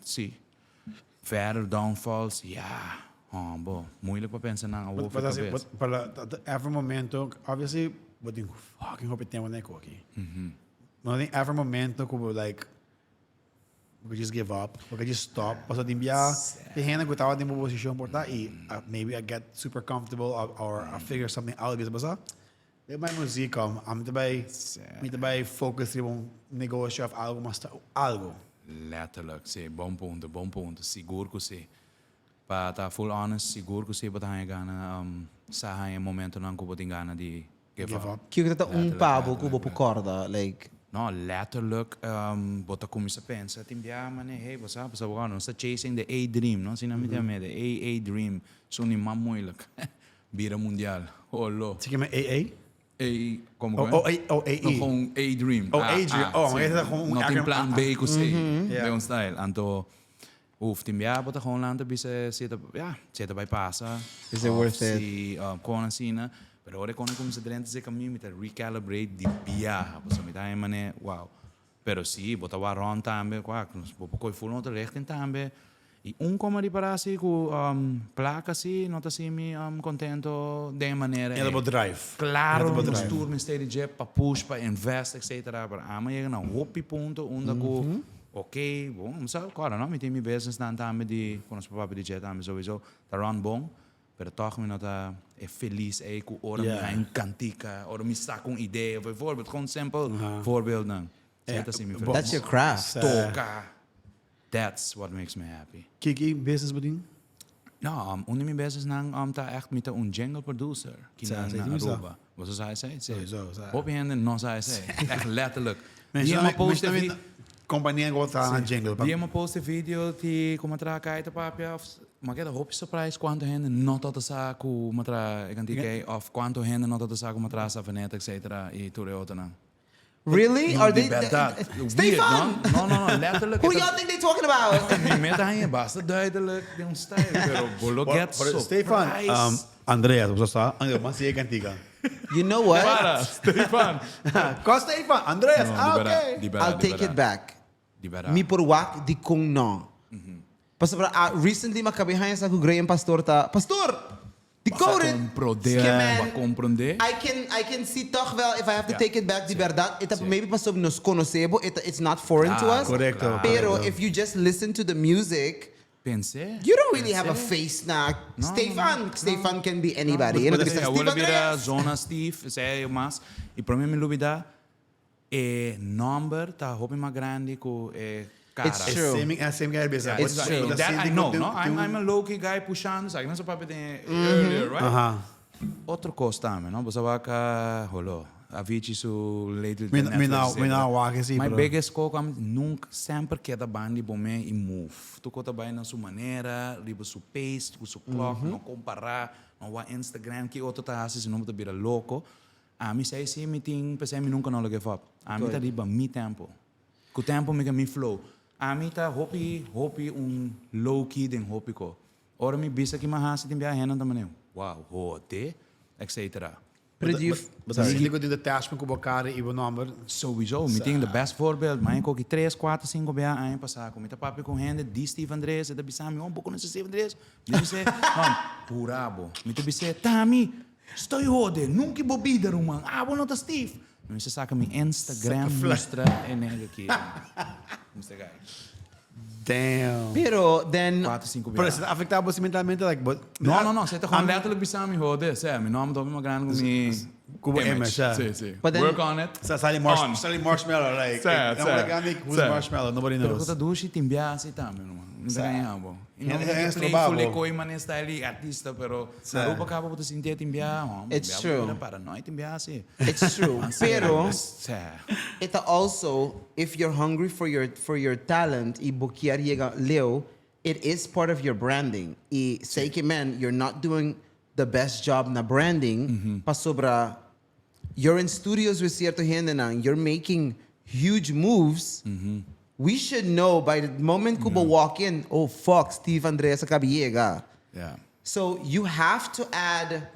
[SPEAKER 1] si. Verder downfalls ya hombo moeilijk pa pensa nan awor for kabes.
[SPEAKER 3] But every momento obviously bo tin fucking hopi tempo na e koki. No tin every momento ku bo like Bo ke just give up, bo ke just stop. Pasobra tin bia tin hende ku tabata den bo posishon por ta i maybe a get super comfortable or a figure something out bisa bo sa den bai muziek om ami ta bai mi ta bai focus riba un negoshi of algo mas algo.
[SPEAKER 1] Letterlijk, si, bon punto, bon punto. Sigur ku si. Pa ta full honest, sigur ku si bo ta haña gana sa haña momentonan ku bo tin gana di Give up.
[SPEAKER 2] Kiko ta un pa bo ku bo por kòrda? Like.
[SPEAKER 1] No, letterlijk bo ta kuminsá pensa tin bia manera, hey, bo sa, pasobra bo nos ta chasing the A dream, no? Asina mi ta yam'é, the A A dream. Esun di mas moeilijk. Bira mundial. Holo.
[SPEAKER 3] Si keme A A?
[SPEAKER 1] A, komo ku
[SPEAKER 3] e? Oh, A, oh, A E.
[SPEAKER 1] No, gewoon A dream.
[SPEAKER 3] Oh, A dream. Oh, maar ta gewoon un
[SPEAKER 1] No tin plan B ku C. Den un style. Anto, Uf, tin bia bo ta gewoon lanta bisa si e ta, ya, si e ta bai pasa.
[SPEAKER 2] Is it worth it?
[SPEAKER 1] Of si kon asina. Pero ora e kon a kuminsá drenta esei kaminda mi ta recalibrate di biaha. Pasobra mi ta haña manera, wow. Pero si, bo ta wak rònt tambe, kua, bo por kohe ful otro richting tambe. I un koma ripará si ku plaka si no ta hasi mi kontento den e manera
[SPEAKER 3] ei. E ta bo drive.
[SPEAKER 1] Klaro, nos tur mester di dje pa push, pa invest, etcetera. Pero amo yega na hopi punto unda ku Ok, bon, mi sa kòrda no, mi tin mi businessnan tambe di ku nos papá di dje tambe souiso ta run bon, pero tòg mi no ta e felis ei ku ora mi haña un kantika, ora mi saka un idea, bijvoorbeeld, gewoon simpel voorbeeldnan. Esei ta hasi mi felis.
[SPEAKER 2] That's your craft.
[SPEAKER 1] Toka, that's what makes me happy.
[SPEAKER 3] Kiki business bo tin?
[SPEAKER 1] No, un di mi businessnan ta ègt mi ta un jingle producer kinan na Aruba. Boso sa esei? Sí. Hopi hende no sa esei. Echt letterlijk. Dia mi a post e video.
[SPEAKER 3] Compania ku ta na jingle.
[SPEAKER 1] Dia mi a post e video di ku mi a traha kai ta papia of mi a keda hopi surprise kuantu hende no tabata sa ku mi a traha e kantika ei of kuantu hende no tabata sa ku mi a traha Savaneta etcetera i tur e otronan.
[SPEAKER 2] Really?
[SPEAKER 1] No,
[SPEAKER 2] Are
[SPEAKER 1] di
[SPEAKER 2] they
[SPEAKER 1] berdad. Weird,
[SPEAKER 2] Stefan!
[SPEAKER 1] no? No, no, no, letterlijk.
[SPEAKER 2] Who y'all think they talking about?
[SPEAKER 1] Mi meta haña basta duidelijk den un stijl, pero bo lo get
[SPEAKER 3] Pero Stefan,
[SPEAKER 1] surprise.
[SPEAKER 3] Andreas, bo sa, Andreas, mas sigue cantica.
[SPEAKER 2] You know what?
[SPEAKER 1] Para, Stefan.
[SPEAKER 3] Ko Stefan? Andreas,
[SPEAKER 1] No,
[SPEAKER 3] ah,
[SPEAKER 1] di berdad,
[SPEAKER 3] okay.
[SPEAKER 1] di berdad,
[SPEAKER 2] I'll
[SPEAKER 1] di
[SPEAKER 2] take it
[SPEAKER 1] berdad.
[SPEAKER 2] back.
[SPEAKER 1] Di berdad.
[SPEAKER 2] Mi por wak dikon no. Pasobra a recently mi a kab'é haña sa ku Graham Pastor ta, Pastor! Decoded!
[SPEAKER 1] Comprende,
[SPEAKER 2] Ke man,
[SPEAKER 1] ba comprende.
[SPEAKER 2] I can, I can see toch wel if I have to
[SPEAKER 1] Ja.
[SPEAKER 2] take it back di
[SPEAKER 1] Sí.
[SPEAKER 2] berdad e ta
[SPEAKER 1] Sí.
[SPEAKER 2] maybe pasobra nos conoce bo, e ta, it's not foreign to
[SPEAKER 1] Claro,
[SPEAKER 2] us.
[SPEAKER 3] Correcto,
[SPEAKER 1] claro.
[SPEAKER 2] Pero
[SPEAKER 3] correcto.
[SPEAKER 2] if you just listen to the music,
[SPEAKER 1] Pensé.
[SPEAKER 2] you don't really have a
[SPEAKER 1] Pensé.
[SPEAKER 2] face na
[SPEAKER 1] No,
[SPEAKER 2] Stefan.
[SPEAKER 1] no, no.
[SPEAKER 2] Stefan can be anybody. E no ta
[SPEAKER 1] Sí,
[SPEAKER 2] bisa
[SPEAKER 1] awor
[SPEAKER 2] Steve
[SPEAKER 1] a bira
[SPEAKER 2] Andreas.
[SPEAKER 1] zona Steve, esei mas. I prome mi lubida E nomber ta hopi mas grandi cu e cara.
[SPEAKER 2] It's true.
[SPEAKER 3] E same, e same guy bisa.
[SPEAKER 2] It's true.
[SPEAKER 1] That I know, no? I'm, I'm a low-key guy pushando. Sa, nos a papia den earlier, right?
[SPEAKER 3] Aha.
[SPEAKER 1] Otro cos tambe, no? Bo sa wak holo, Avicii su lately
[SPEAKER 3] Mi,
[SPEAKER 1] den
[SPEAKER 3] mi
[SPEAKER 1] Netflix,
[SPEAKER 3] na, mi na
[SPEAKER 1] etcetera.
[SPEAKER 3] wak si,
[SPEAKER 1] My
[SPEAKER 3] pero.
[SPEAKER 1] biggest cos cu ami nunca, semper keda bandi bo me y move. Tur cos ta bay na su manera, riba su pace, cu su clock, no compara, no wak Instagram, ki otro ta haci, sino bo ta bira loco. Ami sei si mi tin p'esei mi nunca no lo give up. Ami ta riba mi tempo. Cu tempo mi ke mi flow. Ami ta hopi hopi un low key den hopi ko. Ora mi bisa ki mi a haci tin biaha hendenan ta mane wow hode etc.
[SPEAKER 2] Pero do you
[SPEAKER 3] Bo ta sinti cu tin detachment cu bo cara y bo nomber?
[SPEAKER 1] Sowieso, mi tin the best voorbeeld. Mi a koki tres, cuatro, cinco biaha aña pasa cu mi ta papia cu hende di Steve Andres, e ta bisa mi, oh bo conoce Steve Andres? Mi ta bis'e, no, hura bo. Mi ta bis'e, ta mi. Estoy hode, nunca bo bida ruman, abo no ta Steve. Mi mester saca mi Instagram mustra e nega aki. Mester gai.
[SPEAKER 3] Damn.
[SPEAKER 2] Pero then.
[SPEAKER 1] Cuatro, cinco
[SPEAKER 3] Pero
[SPEAKER 1] biaha.
[SPEAKER 3] esei ta afecta bo mentalmente like bo.
[SPEAKER 1] No, no, no, esei ta gewoon letterlijk bisa mi hode. Sea, mi nomber ta hopi mas grandi cu mi.
[SPEAKER 3] Cubo image,
[SPEAKER 1] image. Si, si.
[SPEAKER 2] But then-
[SPEAKER 1] Work on it.
[SPEAKER 3] Sa sali marsh,
[SPEAKER 1] On.
[SPEAKER 3] sali marshmallow like.
[SPEAKER 1] Sa,
[SPEAKER 3] like,
[SPEAKER 1] sa,
[SPEAKER 3] like, I'm like, who's
[SPEAKER 1] sa.
[SPEAKER 3] marshmallow? Nobody
[SPEAKER 1] Pero
[SPEAKER 3] knows.
[SPEAKER 1] ku ta dushi tin bia asi tambe no man. Mi ta gaña bo. I no
[SPEAKER 3] Hende
[SPEAKER 1] ta
[SPEAKER 3] hende
[SPEAKER 1] playful
[SPEAKER 3] strobabo.
[SPEAKER 1] e koi mane style di artista pero
[SPEAKER 3] Sa.
[SPEAKER 1] Aruba kaba bo ta sinti e tin bia hombre.
[SPEAKER 2] It's
[SPEAKER 1] Bia bo
[SPEAKER 2] true.
[SPEAKER 1] bira paranoid tin bia asi.
[SPEAKER 2] It's true. Pero
[SPEAKER 1] Sa.
[SPEAKER 2] e ta also if you're hungry for your for your talent y bo kier yega leu, it is part of your branding. Y say que man, you're not doing the best job na branding pasobra you're in studios with cierto hendenan, you're making huge moves. We should know by the moment ku bo walk in, oh fuck, Steve Andreas a caba yega.
[SPEAKER 1] Yeah.
[SPEAKER 2] So you have to add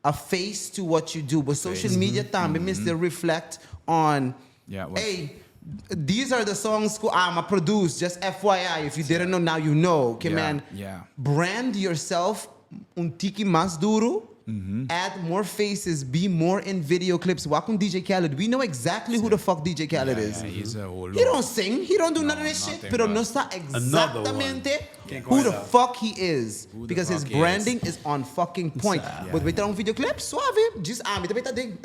[SPEAKER 2] a face to what you do. But social media tambe mester reflect on,
[SPEAKER 1] Yeah, what-
[SPEAKER 2] hey, these are the songs ku ama produce, just FYI, if you didn't know, now you know. Okay,
[SPEAKER 1] Yeah,
[SPEAKER 2] man,
[SPEAKER 1] yeah.
[SPEAKER 2] brand yourself un tiki mas duro, add more faces, be more in video clips. Wak un DJ Khaled, we know exactly who the fuck DJ Khaled
[SPEAKER 1] Yeah,
[SPEAKER 2] is.
[SPEAKER 1] yeah, he's a whole
[SPEAKER 2] He don't sing, he don't do
[SPEAKER 1] No,
[SPEAKER 2] none of this shit,
[SPEAKER 1] nothing,
[SPEAKER 2] pero
[SPEAKER 1] bro.
[SPEAKER 2] no sa
[SPEAKER 3] Another one.
[SPEAKER 2] exactamente
[SPEAKER 3] Can't
[SPEAKER 2] who the
[SPEAKER 3] go
[SPEAKER 2] fuck he is.
[SPEAKER 1] Who the
[SPEAKER 2] Because his
[SPEAKER 1] fuck he is.
[SPEAKER 2] branding is on fucking point.
[SPEAKER 1] Yeah.
[SPEAKER 2] But wita un videoclip suave, djis ami ta baita den.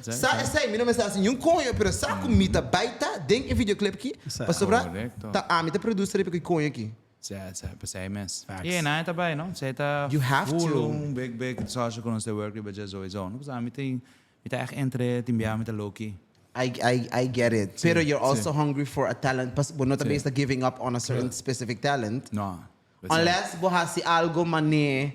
[SPEAKER 1] sa,
[SPEAKER 2] Sa
[SPEAKER 1] sa.
[SPEAKER 2] esei, mi no mester hasi niun koño, pero sa ku mi ta baita den e videoclip ki,
[SPEAKER 3] Sa.
[SPEAKER 2] pasobra
[SPEAKER 1] Correcto.
[SPEAKER 2] ta ami ta producer riba ki koño ki.
[SPEAKER 1] Sa, sa, pesei mes.
[SPEAKER 3] Facts.
[SPEAKER 1] Yeah, nan ta bai, no? Zij ta
[SPEAKER 2] You have
[SPEAKER 1] full
[SPEAKER 2] to.
[SPEAKER 1] un big, big social ku nos ta work riba dje sowieso. No, pues ami tin, mi ta echt entre, tin bia mi ta low-key.
[SPEAKER 2] I get it. Pero you're also
[SPEAKER 1] sí.
[SPEAKER 2] hungry for a talent. Pas, bo no ta
[SPEAKER 1] Sí.
[SPEAKER 2] bes ta giving up on a certain specific talent.
[SPEAKER 1] No. Pesei.
[SPEAKER 2] Unless bo hasi algo mane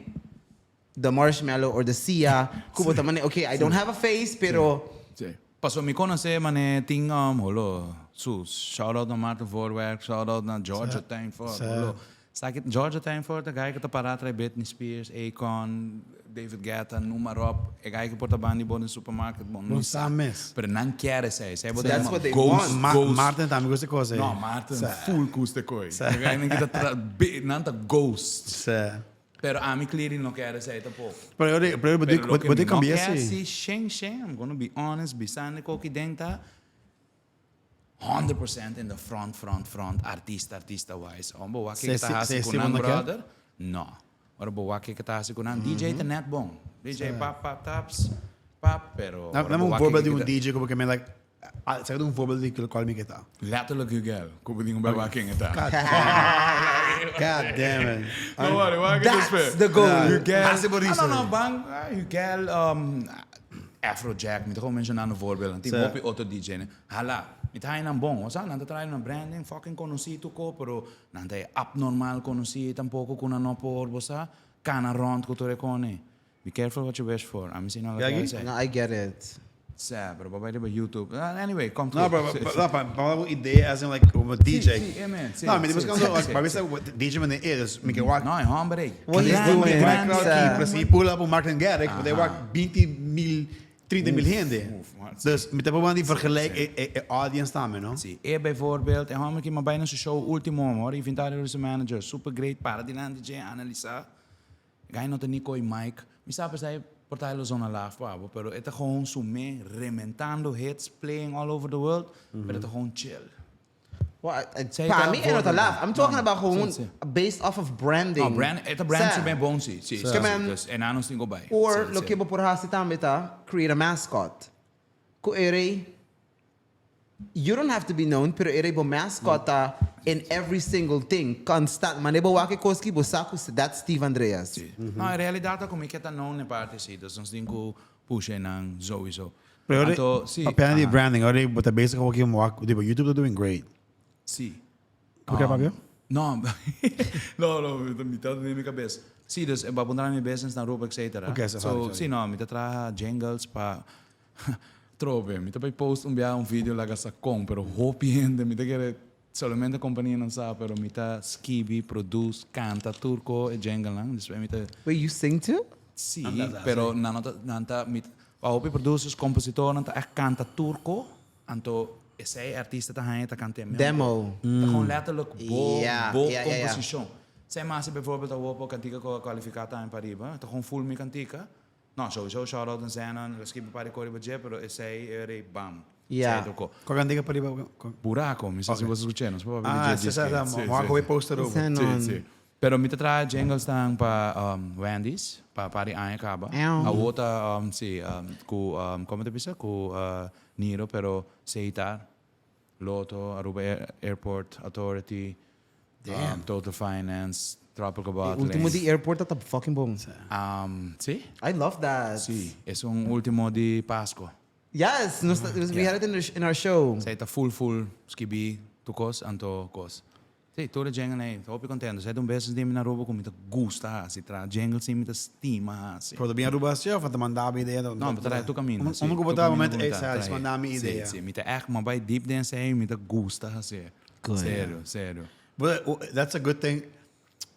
[SPEAKER 2] the marshmallow or the sia, ku bo ta mane, okay, I don't have a face, pero
[SPEAKER 1] Sí. Paso mi conoce mane tin um, holo, su, shout out na Maarten Voorwerk, shout out na Georgia Tuinvoort,
[SPEAKER 3] Sa.
[SPEAKER 1] holo. Sa ki Georgia Tuinvoort, e guy ku ta para trae Britney Spears, Akon, David Guetta, noem maar op. E guy ku por ta bandi bo den supermarket, bon,
[SPEAKER 3] Bon sa mes.
[SPEAKER 1] Pero nan kier esei. Esei bo
[SPEAKER 2] That's
[SPEAKER 1] ta
[SPEAKER 2] what they
[SPEAKER 1] ghost,
[SPEAKER 2] want.
[SPEAKER 1] ghost.
[SPEAKER 3] Maarten tambe gusta e kos ei.
[SPEAKER 1] No, Maarten
[SPEAKER 3] Sa.
[SPEAKER 1] full gusta e koi. E guy nan ki ta tra, nan ta ghost.
[SPEAKER 3] Sa.
[SPEAKER 1] Pero ami clearly no kier esei tampoco.
[SPEAKER 3] Pero yo pero
[SPEAKER 1] Pero
[SPEAKER 3] bo
[SPEAKER 1] loke
[SPEAKER 3] bo
[SPEAKER 1] mi no
[SPEAKER 3] cambia
[SPEAKER 1] kier
[SPEAKER 3] si.
[SPEAKER 1] si, shen shen, I'm gonna be honest, bisando koki den ta 100% in the front, front, front, artista, artista wise. Om bo wak
[SPEAKER 3] Se
[SPEAKER 1] ke ta
[SPEAKER 3] se
[SPEAKER 1] hasi ku
[SPEAKER 3] si
[SPEAKER 1] nan
[SPEAKER 3] bo no kier?
[SPEAKER 1] brother? No. Ora bo wak ke ta hasi ku nan DJ ta net bon. DJ pap pap taps pap, pero ora
[SPEAKER 3] Dame
[SPEAKER 1] bo
[SPEAKER 3] un
[SPEAKER 1] wak
[SPEAKER 3] voorbeeld
[SPEAKER 1] ke
[SPEAKER 3] di un
[SPEAKER 1] ta
[SPEAKER 3] DJ ku bo ke men like Saka un voorbeeld di cual mi ke ta.
[SPEAKER 1] Letterlijk Hugel, ku bo tin un bai wak ken e ta.
[SPEAKER 3] God damn it.
[SPEAKER 1] No worry, wak e
[SPEAKER 2] That's
[SPEAKER 1] despues.
[SPEAKER 2] the goal.
[SPEAKER 1] Hugel.
[SPEAKER 3] Hasi bo
[SPEAKER 1] Ah, no,
[SPEAKER 3] research.
[SPEAKER 1] no, bang. Ah, Hugel, Afrojack, mi ta gewoon mencionando voorbeelden. Tin hopi otro DJ ne. Hala, mi ta haña nan bon, osea, nan ta traha nan branding, fucking conocí tur ko, pero nan ta e abnormal conocí tampoco cu nan no por, bo sa, cana rond cu tur e cone. Be careful what you wish for. Ami si no lo
[SPEAKER 3] Yagi?
[SPEAKER 1] kier esei.
[SPEAKER 2] No, I get it.
[SPEAKER 1] Sa, pero bo bai riba YouTube. Ah, anyway, komt
[SPEAKER 3] No,
[SPEAKER 1] goed.
[SPEAKER 3] pero
[SPEAKER 1] Sí,
[SPEAKER 3] pa
[SPEAKER 1] sí.
[SPEAKER 3] pa pa un idea as in like como DJ.
[SPEAKER 1] Sí, sí, man, sí,
[SPEAKER 3] No, mi
[SPEAKER 1] sí,
[SPEAKER 3] buscando
[SPEAKER 1] sí,
[SPEAKER 3] like
[SPEAKER 1] sí,
[SPEAKER 3] pa
[SPEAKER 1] sí.
[SPEAKER 3] bisa DJ man e dus mi ke wak.
[SPEAKER 1] No, e homber ei.
[SPEAKER 2] What he's
[SPEAKER 1] Grande,
[SPEAKER 2] doing.
[SPEAKER 1] grande.
[SPEAKER 3] Crowd
[SPEAKER 2] Sa.
[SPEAKER 3] key, pero si pull up un Martin Garrix, but they wak 20 mil, 30 mil hende.
[SPEAKER 1] Oef, man.
[SPEAKER 3] Dus mi ta probando di vergelijk e e e audience tambe, no?
[SPEAKER 1] Sí. E bijvoorbeeld, e homber ki m'a bai na su show ultimo, hoor, inventario di su manager, super great, para dilanti dje, analisa. Guy no ta ni koe mic. Mi sa pesey por ta lo zona laag pa abo, pero e ta gewoon su me rementando hits, playing all over the world, pero e ta gewoon chill.
[SPEAKER 2] Well, I,
[SPEAKER 1] Zij
[SPEAKER 2] pa
[SPEAKER 1] ta
[SPEAKER 2] mi e no ta
[SPEAKER 1] voorbeeld.
[SPEAKER 2] laag. I'm talking
[SPEAKER 1] No,
[SPEAKER 2] about gewoon
[SPEAKER 1] sí, sí.
[SPEAKER 2] based off of branding.
[SPEAKER 1] No, brand, e ta brand
[SPEAKER 2] Sa.
[SPEAKER 1] su ben bon si. Si, si,
[SPEAKER 2] Ke
[SPEAKER 1] si.
[SPEAKER 2] men-
[SPEAKER 1] Dus e nan nos tin go bay.
[SPEAKER 2] Or
[SPEAKER 1] Si,
[SPEAKER 2] lo
[SPEAKER 1] si.
[SPEAKER 2] ke bo por hasi tambe ta create a mascot. Ku ere You don't have to be known, pero ere bo mascot ta in every single thing, constant. Mane bo wak e kos ki bo sa ku that's Steve Andreas.
[SPEAKER 1] Sí. No, en realidad ta ku mi ke ta known e parti si, dus nos tin ku pusha enan sowieso.
[SPEAKER 3] Pero ora,
[SPEAKER 1] Anto, sí,
[SPEAKER 3] papiando di
[SPEAKER 1] aha.
[SPEAKER 3] branding, ora bo ta bezig awor ki wak, di bo YouTube ta doing great.
[SPEAKER 1] Sí.
[SPEAKER 3] Ku ke papia?
[SPEAKER 1] No, no, no, mi ta den mi kabes. Sí, dus bo a puntra mi business na Aruba, etcetera.
[SPEAKER 3] Ok, so,
[SPEAKER 1] So,
[SPEAKER 3] sorry, sorry.
[SPEAKER 1] sí, no, mi ta traha jingles pa Trobe, mi ta bay post un bia un video laga sa con, pero hopi hende, mi ta kere solamente companianan sa, pero mi ta skibi, produce, canta tur co e jinglenan, despues mi ta.
[SPEAKER 2] Wait, you sing too?
[SPEAKER 1] Si, pero nan no ta, nan ta, mi ta, pa hopi producers, compositornan ta echt canta tur co, anto esey e artista ta haña ta canta e memo.
[SPEAKER 2] Demo.
[SPEAKER 1] Ta gewoon letterlijk bo,
[SPEAKER 2] Yeah,
[SPEAKER 1] bo
[SPEAKER 2] yeah.
[SPEAKER 1] composicion. Esey mas bijvoorbeeld awor por cantica cu a cualifica tambe pariba, ta gewoon full mi cantica. No, sowieso shout out na Zenon, el a skibi un par di kori pa dje, pero esei e rei bam.
[SPEAKER 2] Ja.
[SPEAKER 1] Esei tocó.
[SPEAKER 3] Kua kantika pariba?
[SPEAKER 1] Buraco, mi sa si bo a scuch'é, nos por papia di
[SPEAKER 3] Ah,
[SPEAKER 1] dje
[SPEAKER 3] si, si,
[SPEAKER 1] dje.
[SPEAKER 3] si, mo a kohe poster over.
[SPEAKER 2] Zenon.
[SPEAKER 1] Si, si. Pero mi ta traha jingles nan pa Wendy's, pa par di aña kaba. Awo ta, si, ku, komo ta bisa? Ku Niro, pero Seitar, Lotto, Aruba Airport Authority, Total Finance, Tropical Bottling.
[SPEAKER 2] E ultimo di airport ta fucking bon.
[SPEAKER 1] Si?
[SPEAKER 2] I love that.
[SPEAKER 1] Si, esun ultimo di Pasco.
[SPEAKER 2] Yes, nos ta, we had it in our show.
[SPEAKER 1] Esei ta full full skibi tur kos anto kos. Si, tur e jingle ei, hopi contento. Esei ta un business di mi na Aruba ku mi ta gusta hasi, traha jingle si mi ta stima hasi.
[SPEAKER 3] Pero ta bin Aruba hasi of ta manda bo idea?
[SPEAKER 1] No, mi ta traha tur kaminda.
[SPEAKER 3] Unda ku bo ta momento ei sa haci manda mi idea.
[SPEAKER 1] Si, si, mi ta ègt, mi a bai deep den esei, mi ta gusta hasi. Serio, serio.
[SPEAKER 3] But that's a good thing.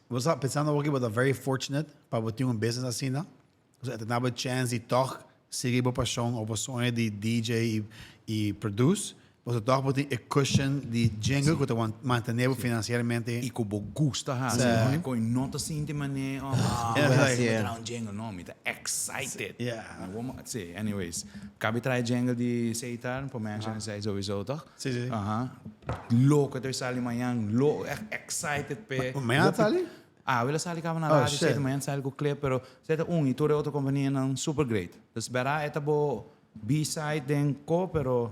[SPEAKER 3] Bo sa pensando awor aki bo ta very fortunate pa bo tin un business asina. Pasobra e ta daba chance di tog sigui bo pasion of bo soño di DJ y produce, pasobra tog bo tin e cushion di jingle cu ta mantene bo financieramente.
[SPEAKER 1] Y cu bo gusta haci, no e coy no ta sinti mane oh mi ta traha un jingle, no mi ta excited. Si, anyways, cabi traha e jingle di Seitar, por mention esey sowieso toch?
[SPEAKER 3] Si, si.
[SPEAKER 1] Aha, loco ta sali mañan, loco, echt excited p'e.
[SPEAKER 3] Mañan ta sali?
[SPEAKER 1] Ah, wela sali kaba na radio, sete mañana sali ku clip, pero sete un y tur e otro kompanianan super great. Dus bera e ta bo B-side den ko, pero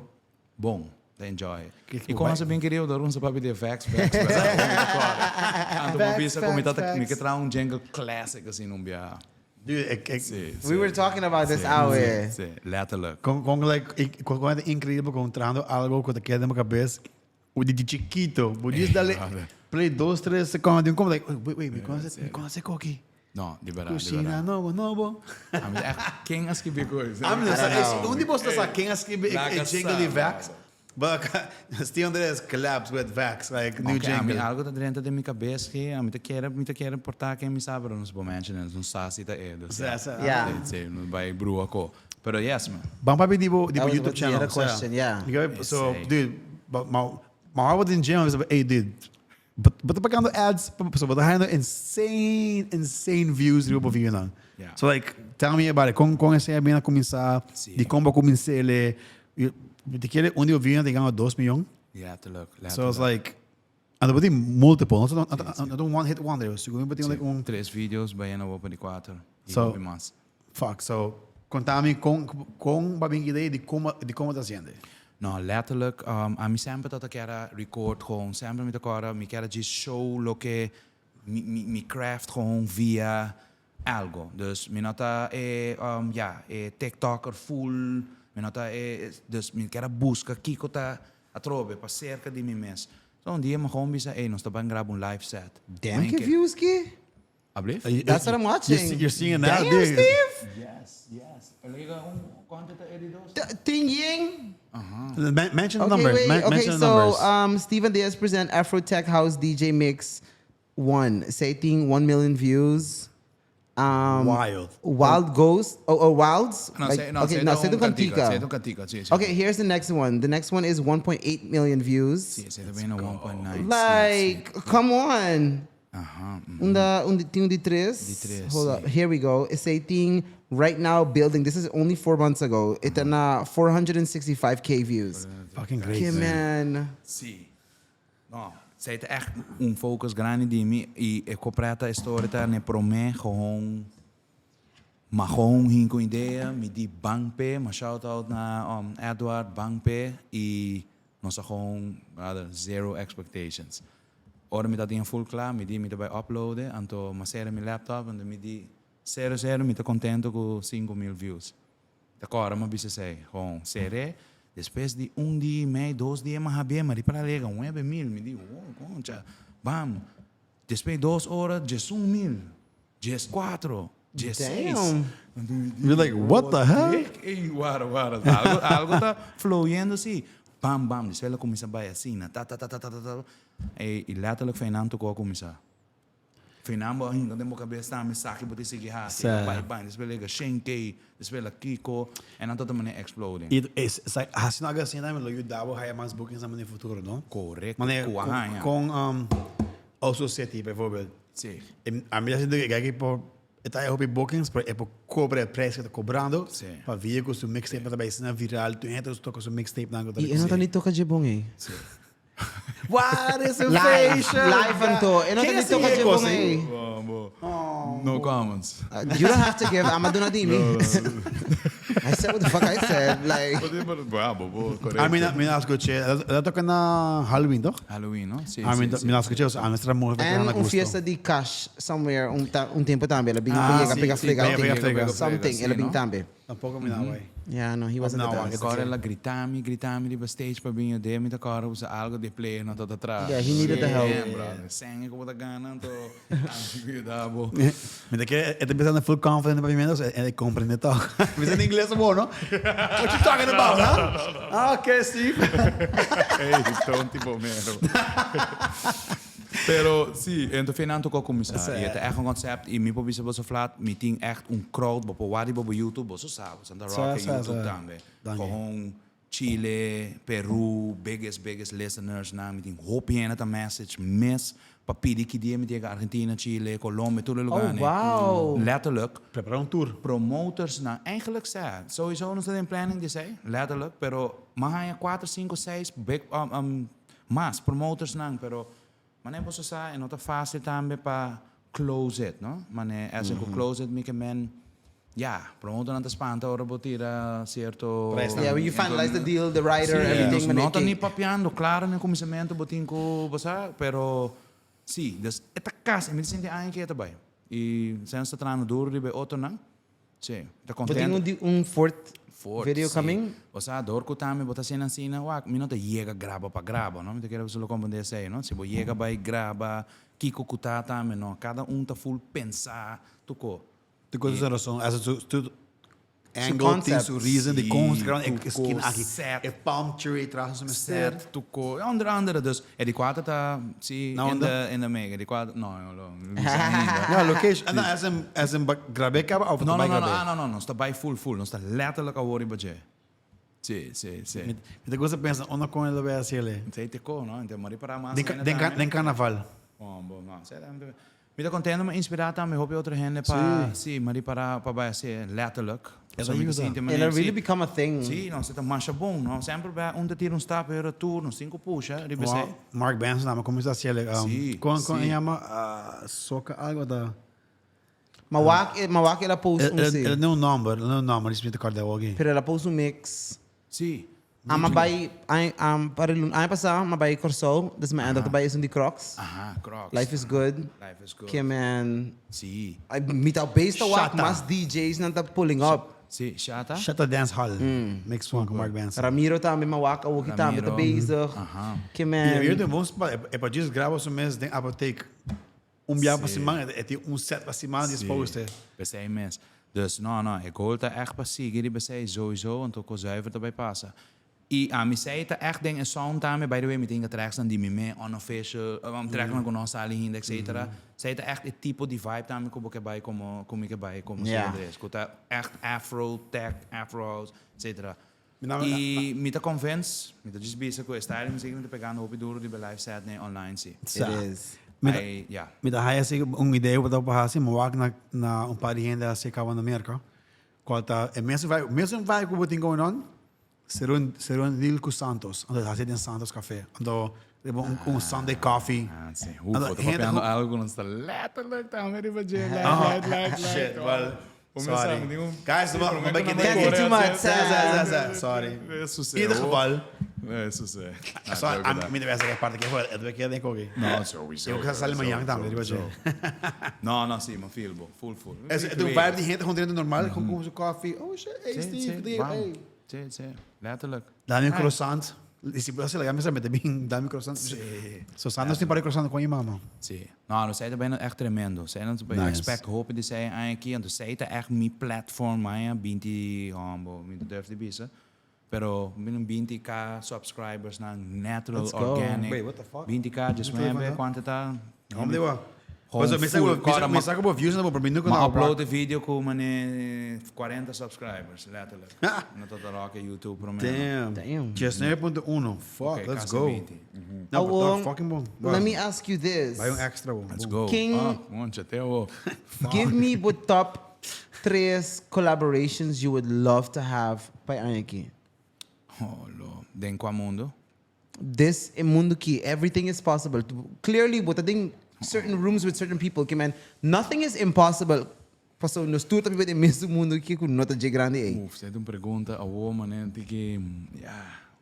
[SPEAKER 1] bon, ta enjoy. Y kon nos a bin kerido dor un sa papia di facts, facts, bera kon mi ta kòrda. Anto bo bisa ku mi ta mi ke traha un jingle classic asina un biaha.
[SPEAKER 3] Dude, ik, ik,
[SPEAKER 1] Sí,
[SPEAKER 2] We were talking about this awe.
[SPEAKER 1] Sí, letterlijk.
[SPEAKER 3] Kon, kon like, ik, kon, kon e increíble kon trahando algo ku ta keda den bo kabes. O di chikito, bo djis dale play dos, tres secondo di un como like, wait, wait, mi conoce, mi conoce koki.
[SPEAKER 1] No, di berdad, di
[SPEAKER 3] Cushina
[SPEAKER 1] berdad.
[SPEAKER 3] nobo, nobo.
[SPEAKER 1] Ami ta echt, ken a skibi ku es?
[SPEAKER 3] Ami no sa, es un di bos ta sa ken a skibi e jingle di Vax? But Steve Andres collabs with Vax, like new
[SPEAKER 1] Oké, ami
[SPEAKER 3] jingle.
[SPEAKER 1] algo ta drenta den mi kabes ki ami ta kere, mi ta kere porta ken mi sa, pero nos por mention nos no sa si ta e, dus
[SPEAKER 3] Sa, sa.
[SPEAKER 2] Yeah.
[SPEAKER 1] Si, si, nos bai brua ko. Pero yes man.
[SPEAKER 3] Ban papia di bo di
[SPEAKER 2] That
[SPEAKER 3] bo
[SPEAKER 2] was
[SPEAKER 3] YouTube
[SPEAKER 2] the
[SPEAKER 3] channel.
[SPEAKER 2] other question, yeah.
[SPEAKER 3] So,
[SPEAKER 1] Esey.
[SPEAKER 3] dude, ma ma ma ora bo den gym, mi hey dude, bo bo ta pagando ads, so bo ta hayando insane, insane views riba bo videonan.
[SPEAKER 1] Yeah.
[SPEAKER 3] So like, tell me about it. Kon kon esey a bini a kuminsá?
[SPEAKER 1] Si.
[SPEAKER 3] Di kon bo a kuminsá ele? Ti kere un di bo videonan ta gana 2 miyon.
[SPEAKER 1] Letterlijk,
[SPEAKER 3] So it's
[SPEAKER 1] letterlijk.
[SPEAKER 3] like, anto bo tin multiple, no no ta un one hit wonder. Sigur bo tin like un
[SPEAKER 1] Tres videos, bayena bo pa di kuater. I
[SPEAKER 3] So-
[SPEAKER 1] hopi mas.
[SPEAKER 3] Fuck, so contami con con ba bin idea di con ta haciendo.
[SPEAKER 1] No, letterlijk, ami semper tata kier record gewoon, semper mi ta kora, mi kier just show loke mi craft gewoon via algo. Dus mi no ta e, ja, e TikToker full, mi no ta e, dus mi kier busca kiko ta atrobe pa cerca di mi mes. So un dia mi gewoon bisa, "Ey, nos ta ban graba un live set."
[SPEAKER 2] Damn,
[SPEAKER 1] Maar
[SPEAKER 2] que views ki?
[SPEAKER 1] Alblieft?
[SPEAKER 2] That's what I'm watching.
[SPEAKER 3] You're seeing it now,
[SPEAKER 2] Damn,
[SPEAKER 3] dude.
[SPEAKER 2] Steve.
[SPEAKER 1] Yes. Liga, un, cuanto ta e di dos?
[SPEAKER 2] Ting Ying.
[SPEAKER 3] Mention the
[SPEAKER 2] Okay,
[SPEAKER 3] numbers.
[SPEAKER 2] wait. Okay,
[SPEAKER 3] Mention the
[SPEAKER 2] so
[SPEAKER 3] numbers.
[SPEAKER 2] Steven Diaz present Afro Tech House DJ Mix 1. Saying 1 million views.
[SPEAKER 3] Wild.
[SPEAKER 2] Wild Ghost. Oh, Wilds?
[SPEAKER 1] No,
[SPEAKER 2] Like,
[SPEAKER 1] say, no,
[SPEAKER 2] okay,
[SPEAKER 1] say
[SPEAKER 2] no,
[SPEAKER 1] un
[SPEAKER 2] say the
[SPEAKER 1] cantica.
[SPEAKER 2] cantica.
[SPEAKER 1] Say un cantica, si, si.
[SPEAKER 2] Okay, here's the next one. The next one is 1.8 million views.
[SPEAKER 1] Si, esey ta bin 1.9. Si,
[SPEAKER 2] Like, come on.
[SPEAKER 1] Aha.
[SPEAKER 2] Unda, tin un di tres.
[SPEAKER 1] Di tres,
[SPEAKER 2] Hold
[SPEAKER 1] si.
[SPEAKER 2] up. Here we go. Esey tin right now building. This is only 4 months ago. E ta na 465K views.
[SPEAKER 3] Fucking great,
[SPEAKER 2] Okay,
[SPEAKER 3] man.
[SPEAKER 2] man.
[SPEAKER 1] Si. No, esey ta echt un focus grandi di mi y e completa historia ta ne prome gewoon ma gewoon hin cu idea, mi di ban pe, ma shout out na Edward ban pe y nos a gewoon brother, zero expectations. Ora mi ta tin full cla, mi di mi ta bay upload, anto m'a cera mi laptop, anto mi di 0 0 mi ta contento cu 5 mil views. Ta ora m'a bisa esey, gewoon sere. Despues di un dia y mei, 2 dia, m'a habia, m'a ripara lega, 9 mil, mi di, "Oh, concha, bam." Despues 2 ora, 11 mil, 14, 16.
[SPEAKER 2] Damn.
[SPEAKER 3] You're like, "What the hell?"
[SPEAKER 1] Ey, warda, warda. Algo, algo ta fluyendo asina. Bam, bam. Despues el a cuminsa bay asina, ta, ta, ta, ta, ta, ta, ta. Ey, y letterlijk Fernando a cuminsa. Fernando ainda den bo cabes tambe saki bo ta sigui hasi. Bay, bay. Despues lega 100K, despues la Kiko. En dan tot manera exploding.
[SPEAKER 3] Y es, haciendo algo asina tambe lo yuda bo haya mas bookings den e futuro, no?
[SPEAKER 1] Correcto.
[SPEAKER 3] Manera,
[SPEAKER 1] Cu
[SPEAKER 3] con, con Also City, bijvoorbeeld.
[SPEAKER 1] Si.
[SPEAKER 3] Ami a sinti cu por ta hopi bookings, pero e por cobra e prijs cu ta cobrando. Pa via cu su mixtape tambe asina viral, tur hende toca su mixtape nan.
[SPEAKER 2] Y e no ta ni toca dje bon, eh.
[SPEAKER 1] Si.
[SPEAKER 3] What is a
[SPEAKER 2] Live,
[SPEAKER 3] facial?
[SPEAKER 2] live anto. E no
[SPEAKER 3] Ken
[SPEAKER 2] ta
[SPEAKER 3] a
[SPEAKER 2] ni toca
[SPEAKER 3] siña e
[SPEAKER 2] dje
[SPEAKER 3] cos
[SPEAKER 2] bon
[SPEAKER 3] ei?
[SPEAKER 2] ei.
[SPEAKER 1] Bon, bon. No comments.
[SPEAKER 2] You don't have to give. Ama duna di mi. I said what the fuck I said. Like,
[SPEAKER 1] Bo, bo, bo, correcto.
[SPEAKER 3] Ah, mi na, mi na scuché. El a toca na Halloween, toch?
[SPEAKER 1] Halloween, no? Sí,
[SPEAKER 3] Ah, mi,
[SPEAKER 1] sí,
[SPEAKER 3] mi
[SPEAKER 1] sí.
[SPEAKER 3] na scuché, o a mi mujer
[SPEAKER 2] En
[SPEAKER 3] na
[SPEAKER 2] un
[SPEAKER 3] gusto.
[SPEAKER 2] fiesta di cash somewhere un, ta, un tempo tambe. El a bin
[SPEAKER 3] Ah,
[SPEAKER 2] yega
[SPEAKER 3] sí,
[SPEAKER 2] pega
[SPEAKER 3] sí,
[SPEAKER 2] frega.
[SPEAKER 3] pega, pega, frega.
[SPEAKER 2] Something.
[SPEAKER 1] Sí,
[SPEAKER 2] El a bin
[SPEAKER 1] no?
[SPEAKER 2] tambe.
[SPEAKER 3] Tampoco mi na bai.
[SPEAKER 2] Yeah, no, he wasn't
[SPEAKER 3] No,
[SPEAKER 2] the
[SPEAKER 1] Mi
[SPEAKER 2] best.
[SPEAKER 1] ta kòrda el a gritami, gritami riba stage pa bin yud'é. Mi ta kòrda usa algo di player no ta atras.
[SPEAKER 2] Yeah, he needed the help.
[SPEAKER 1] Damn, brother. Sèn ku bo ta gana, anto ami ku yuda bo.
[SPEAKER 3] Mi ta kere e ta bisa na full confident pa mi menos e e comprende toch. Mi sa in ingles bo, no? What you talking about, huh? Ah, okay, Steve.
[SPEAKER 1] Ey, tonti bo mero. Pero si, en to final tocó cuminsa. Y e ta echt un concept y mi por bisa boso flat, mi tin echt un crowd, bo por wak riba bo YouTube, boso sa, bo Santa Roca YouTube tambe. Gewoon Chile, Peru, biggest, biggest listeners nan, mi tin hopi hende ta message mes pa pidi ki dia mi tin yega Argentina, Chile, Colombia, tur e lugarnan.
[SPEAKER 2] Oh, wow.
[SPEAKER 1] Letterlijk.
[SPEAKER 3] Prepara un tour.
[SPEAKER 1] Promoters nan, eigenlijk sa, sowieso nos ta den planning di esei, letterlijk, pero mi a haña kuater, sinku, seis big, Mas promotersnan, pero manera boso sa e no ta fácil tambe pa close it, no? Manera as in ku close it mi ke men, ya, promoternan ta spanta ora bo tira cierto.
[SPEAKER 3] Prijsnan.
[SPEAKER 2] Yeah, when you finalize the deal, the rider,
[SPEAKER 1] Sí,
[SPEAKER 2] everything.
[SPEAKER 1] nos no ta
[SPEAKER 2] manera
[SPEAKER 1] ni
[SPEAKER 2] ke-
[SPEAKER 1] papiando, claro na e kuminsamentu bo tin ku bo sa, pero sí, dus e ta kasi, mi ta sinti aña ke e ta bai. I esei nos ta trahando duro riba e otronan. Sí, ta
[SPEAKER 2] Bo tin
[SPEAKER 1] contento.
[SPEAKER 2] un di un fourth
[SPEAKER 1] Fourth,
[SPEAKER 2] video
[SPEAKER 1] sí.
[SPEAKER 2] coming?
[SPEAKER 1] Osea, dor cu tambe bo ta haciendo asina, wak, mi no ta yega graba pa graba, no? Mi ta kere bo lo comprende esey, no? Si bo yega bay graba kico cu ta tambe, no? Cada un ta full pensa tuco.
[SPEAKER 3] Tu cosa su razon, as su su angle tin
[SPEAKER 2] concept.
[SPEAKER 3] su reason di con
[SPEAKER 1] Sí,
[SPEAKER 3] su e
[SPEAKER 1] tuco
[SPEAKER 3] esquina aki.
[SPEAKER 1] set.
[SPEAKER 3] E palm tree tras su mester.
[SPEAKER 1] Set, tuco, onder andere. Dus, e di cuater ta, si,
[SPEAKER 3] Na
[SPEAKER 1] in
[SPEAKER 3] unda?
[SPEAKER 1] the, in the make. E di cuater, no, no, no, no bisa ainda.
[SPEAKER 3] No, location. No, as in, as in ba grabe caba of
[SPEAKER 1] No,
[SPEAKER 3] ta
[SPEAKER 1] no,
[SPEAKER 3] bai
[SPEAKER 1] no, no,
[SPEAKER 3] grabe?
[SPEAKER 1] ah, no, no, nos ta bai full, full. Nos ta letterlijk awor riba dje. Si, si, si.
[SPEAKER 3] Mi ta gusta pensa unda con el lo bay haci ele.
[SPEAKER 1] Esey te ko, no? Ente mori para mas
[SPEAKER 3] Den,
[SPEAKER 1] ainda
[SPEAKER 3] den,
[SPEAKER 1] tambe.
[SPEAKER 3] den carnaval.
[SPEAKER 1] Bon, bon, no. Sey tambe. Mi ta contento, mi inspira tambe hopi otro hende pa, si, mari para pa bai haci letterlijk.
[SPEAKER 3] E
[SPEAKER 1] So
[SPEAKER 3] ta
[SPEAKER 1] mi ta
[SPEAKER 3] yuda.
[SPEAKER 1] sinti
[SPEAKER 2] It
[SPEAKER 1] manera,
[SPEAKER 2] really
[SPEAKER 1] si.
[SPEAKER 2] become a thing.
[SPEAKER 1] Si, no, se ta masha bon, no? Semper bai un ta tira un stap, e otro tur, nos tin cu pusha riba
[SPEAKER 3] Wow,
[SPEAKER 1] esey.
[SPEAKER 3] Mark Benson ama cuminsa haci ele. Um,
[SPEAKER 1] Si,
[SPEAKER 3] con, con
[SPEAKER 1] si.
[SPEAKER 3] e yama uh, soca algo ta.
[SPEAKER 2] Ma wak, ma wak el a post un
[SPEAKER 3] El,
[SPEAKER 2] si.
[SPEAKER 3] el, el un nomber, el un nomber, mi ta corda awor.
[SPEAKER 2] Pero el a post un mix.
[SPEAKER 1] Si.
[SPEAKER 2] Ama bai, ai, am, para lun, aña pasá, ma bai Kòrsou, dus mi end up ta bai esun di Crocs.
[SPEAKER 1] Aha, Crocs.
[SPEAKER 2] Life is good.
[SPEAKER 1] Life is good.
[SPEAKER 2] Ke men,
[SPEAKER 1] Si.
[SPEAKER 2] ai, mi ta bezig ta wak
[SPEAKER 3] Shata.
[SPEAKER 2] mas DJs nan ta pulling up.
[SPEAKER 1] Si, Shata?
[SPEAKER 3] Shata Dance Hall. Mix one ku Mark Benson.
[SPEAKER 2] Ramiro tambe, ma wak awoki tambe ta
[SPEAKER 1] Ramiro.
[SPEAKER 2] bezig.
[SPEAKER 1] Aha.
[SPEAKER 2] Ke
[SPEAKER 3] I
[SPEAKER 2] men,
[SPEAKER 3] Ramiro tin bon spot. E pa djis graba su mes den apotheek. Un biaha pa siman, e tin un set pa siman di poster.
[SPEAKER 1] P'esei mes. Dus no, no, e goal ta echt pa sigui riba esei sowieso, anto ko zuiver ta bai pasa. I ami sei ta echt den e sound tambe, by the way mi tin tracksnan di mi me, unofficial, tracksnan ku no a sali hinda etcetera. Sei ta echt e tipo di vibe tambe ku bo ke bai komo, ku mi ke bai komo
[SPEAKER 2] Ja.
[SPEAKER 1] Sir Andres, ku ta echt afro tech, afro house, etcetera.
[SPEAKER 3] Mi naam-
[SPEAKER 1] I mi ta convince, mi ta djis bisa ku e style di muziek mi ta pegando hopi duro riba live set ne online si.
[SPEAKER 2] It is.
[SPEAKER 3] Mi ta,
[SPEAKER 1] I, ja.
[SPEAKER 3] mi ta haya así un idea ku ta por hasi, mi wak na, na un par di hende hasi kaba na Merka. Kual ta e mesun vibe, mesun vibe ku bo tin going on, ser un, ser un deal ku Santos. Anto hasi den Santos Café. Anto riba un, un Sunday coffee.
[SPEAKER 1] Ah, si. Uf,
[SPEAKER 3] Anto
[SPEAKER 1] bo ta
[SPEAKER 3] hende
[SPEAKER 1] papiando
[SPEAKER 3] ku-
[SPEAKER 1] algo ku nos ta letterlijk tambe riba dje. Light,
[SPEAKER 3] Aha.
[SPEAKER 1] light, light, light.
[SPEAKER 3] Shit, well,
[SPEAKER 1] Sorry.
[SPEAKER 3] Guys, no, no ben ik
[SPEAKER 2] Can't get too much.
[SPEAKER 3] Sorry.
[SPEAKER 1] In
[SPEAKER 3] In ieder geval.
[SPEAKER 1] Nee, sucede.
[SPEAKER 3] Sorry, mi debe hacer parte que fue, het weekend denk ik ook.
[SPEAKER 1] No, sowieso.
[SPEAKER 3] Ik ga sali mañana tambe, riba dje.
[SPEAKER 1] No, no, sí, ma feel bo. Full, full.
[SPEAKER 3] Es de vibe die gente gewoon drinkt normaal, gewoon komen ze koffie. Oh shit, hey Steve, die, hey.
[SPEAKER 1] Sí, sí, letterlijk.
[SPEAKER 3] Dame un croissant. Y si puedo hacer la mesa, me bin, dame un croissant. So, Sanders tin par di croissant con je mama.
[SPEAKER 1] Sí. No, no, zij ta bijna echt tremendo. Zij dat
[SPEAKER 3] Nice.
[SPEAKER 1] expect hopen die zij aki, anto zij ta echt mi platform maya, binti, hombo, mi no durf di bisa. Pero binnen binti k subscribers nan natural,
[SPEAKER 2] Let's go.
[SPEAKER 1] organic.
[SPEAKER 3] Wait, what the fuck?
[SPEAKER 1] Binti k, just
[SPEAKER 3] Hoeveel
[SPEAKER 1] remember,
[SPEAKER 3] van
[SPEAKER 1] cuanto ta?
[SPEAKER 3] Hombre, wa.
[SPEAKER 1] Gewoon
[SPEAKER 3] Pues, mi
[SPEAKER 1] full,
[SPEAKER 3] saco,
[SPEAKER 1] kora,
[SPEAKER 3] mi
[SPEAKER 1] ma-
[SPEAKER 3] saco bo views na bo, pero mi nunca
[SPEAKER 1] Ma
[SPEAKER 3] na
[SPEAKER 1] upload de video ku mane 40 subscribers, letterlijk. No ta rock YouTube pro menos.
[SPEAKER 3] Damn.
[SPEAKER 2] Damn.
[SPEAKER 3] Just 9.1. Fuck,
[SPEAKER 1] Okay,
[SPEAKER 3] let's
[SPEAKER 1] casi
[SPEAKER 3] go.
[SPEAKER 1] 20.
[SPEAKER 3] No,
[SPEAKER 2] Oh,
[SPEAKER 3] but
[SPEAKER 2] well,
[SPEAKER 3] dog, fucking bon.
[SPEAKER 2] Let me ask you this.
[SPEAKER 3] Bai un extra bon.
[SPEAKER 1] Let's go.
[SPEAKER 2] King-
[SPEAKER 1] Ah, bon, chateo.
[SPEAKER 2] Give me bo top tres collaborations you would love to have pa e aña aki.
[SPEAKER 1] Oh, lo. Den kua mundo?
[SPEAKER 2] This e mundo ki everything is possible. Clearly bo ta den certain rooms with certain people ki men nothing is impossible paso nos tur ta biba den mesun mundo ki ku no ta dje grandi ei.
[SPEAKER 1] Uf, esei ta un pregunta awo manera tin ki ya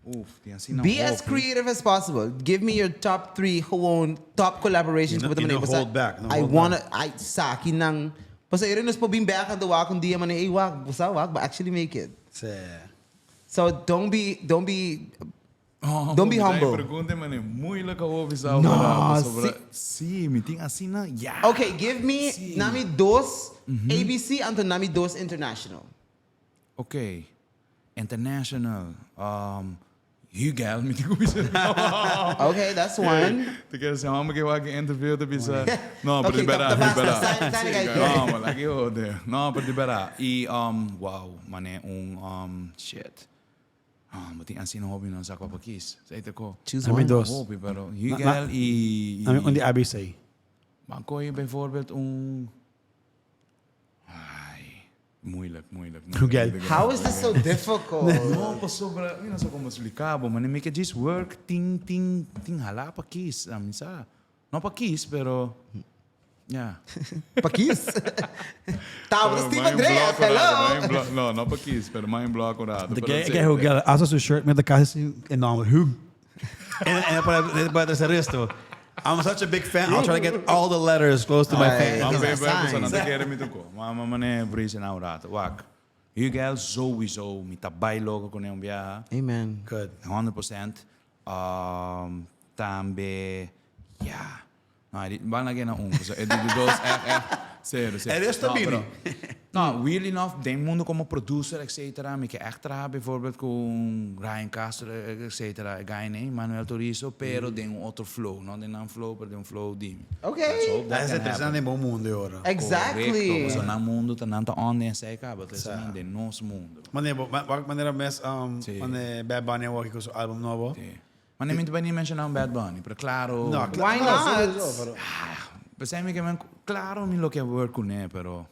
[SPEAKER 1] uf tin asina
[SPEAKER 2] Be as
[SPEAKER 1] hopi.
[SPEAKER 2] creative as possible. Give me your top three gewoon top collaborations ku bo ta
[SPEAKER 3] You
[SPEAKER 2] manera
[SPEAKER 3] no
[SPEAKER 2] bo sa
[SPEAKER 3] hold back, no
[SPEAKER 2] I
[SPEAKER 3] hold
[SPEAKER 2] wanna I sa kinan paso eren nos por bin bek anto wak un dia manera ey wak bo sa wak bo actually make it.
[SPEAKER 3] Sí.
[SPEAKER 2] So don't be don't be don't be humble.
[SPEAKER 1] Pregunta mane moeilijk awo bisa
[SPEAKER 2] No,
[SPEAKER 1] sobra. Si, mi tin asina ya.
[SPEAKER 2] Okay, give me nami dos ABC anto nami dos international.
[SPEAKER 1] Okay. International. Um, Hugel, mi tin ku bisa.
[SPEAKER 2] Okay, that's one.
[SPEAKER 1] Te kere se hombre ke wak interview te bisa. No, pero
[SPEAKER 2] Okay,
[SPEAKER 1] di bera,
[SPEAKER 2] ta
[SPEAKER 1] di
[SPEAKER 2] basta.
[SPEAKER 1] bera.
[SPEAKER 2] Sign, sign guys.
[SPEAKER 1] No, maar lagi hode. No, pero di bera. I um, wow, mane un um, shit. Ah, bo tin asina hopi no sa kwa pa kies. Sei te ko.
[SPEAKER 2] Choose
[SPEAKER 3] Ami
[SPEAKER 2] one.
[SPEAKER 3] dos.
[SPEAKER 1] Hopi, pero Hugel i
[SPEAKER 3] Ami un di ABC.
[SPEAKER 1] Maar kon je bijvoorbeeld un Ai, moeilijk, moeilijk, moeilijk.
[SPEAKER 3] Oké.
[SPEAKER 1] moeilijk.
[SPEAKER 2] How is this so difficult?
[SPEAKER 1] No, pasobra, mi no sa como explica bo, maar mi ke djis work tin, tin, tin hala pa kies, a mi sa. No pa kies, pero, ja.
[SPEAKER 2] Pa kies? Tabo
[SPEAKER 1] Pero
[SPEAKER 2] Steve
[SPEAKER 1] mijn
[SPEAKER 2] Andreas,
[SPEAKER 1] blok rato,
[SPEAKER 2] hello!
[SPEAKER 1] mijn blok- No, no pa kies, pero mijn blok rato.
[SPEAKER 3] De
[SPEAKER 1] Pero
[SPEAKER 3] ke
[SPEAKER 1] sí,
[SPEAKER 3] ke Hugel, hasta su shirt met de casi enorme. Hug. En en para para hacer esto. I'm such a big fan. I'll try to get all the letters close to my
[SPEAKER 2] Ay.
[SPEAKER 3] face.
[SPEAKER 1] Mama
[SPEAKER 2] Is
[SPEAKER 1] bij
[SPEAKER 2] a
[SPEAKER 1] bij
[SPEAKER 2] sign.
[SPEAKER 1] nan ta kere mi toko. Mama mane brisa na rato. Wak. Hugel sowieso mi ta bai loco con un biaha.
[SPEAKER 2] Amen.
[SPEAKER 3] Good.
[SPEAKER 1] 100%. Um, tambe, ja. No, di, ban lag'é na un, pasobra e di di dos echt, echt serio, serio.
[SPEAKER 3] Er is ta
[SPEAKER 1] No,
[SPEAKER 3] bini.
[SPEAKER 1] pero, no, weirdly enough, den mundo como producer, et cetera, mi ke echt traha bijvoorbeeld ku Ryan Castro, et cetera, e guy nee, Manuel Turizo, pero den un otro flow, no den nan flow, pero den un flow di mi.
[SPEAKER 2] Ok.
[SPEAKER 1] Let's hope
[SPEAKER 3] Dat
[SPEAKER 1] that
[SPEAKER 3] is
[SPEAKER 1] can
[SPEAKER 3] interesante
[SPEAKER 1] happen.
[SPEAKER 3] den bo mundo e ora.
[SPEAKER 2] Exactly.
[SPEAKER 1] Correcto, pasobra nan mundo ta nan ta on den esei caba, ta esei nan den nos mundo.
[SPEAKER 3] Mane bo, wak manera mes, um,
[SPEAKER 1] Sí.
[SPEAKER 3] mane Bad Bunny a wak ku su album nobo.
[SPEAKER 1] Sí. Ma ne mi ta bai ni menciona un Bad Bunny, pero claro.
[SPEAKER 3] No,
[SPEAKER 2] Why
[SPEAKER 3] no,
[SPEAKER 2] not?
[SPEAKER 3] sowieso, pero-
[SPEAKER 1] Pensei mi ke men, claro mi lo ke work kuné, pero.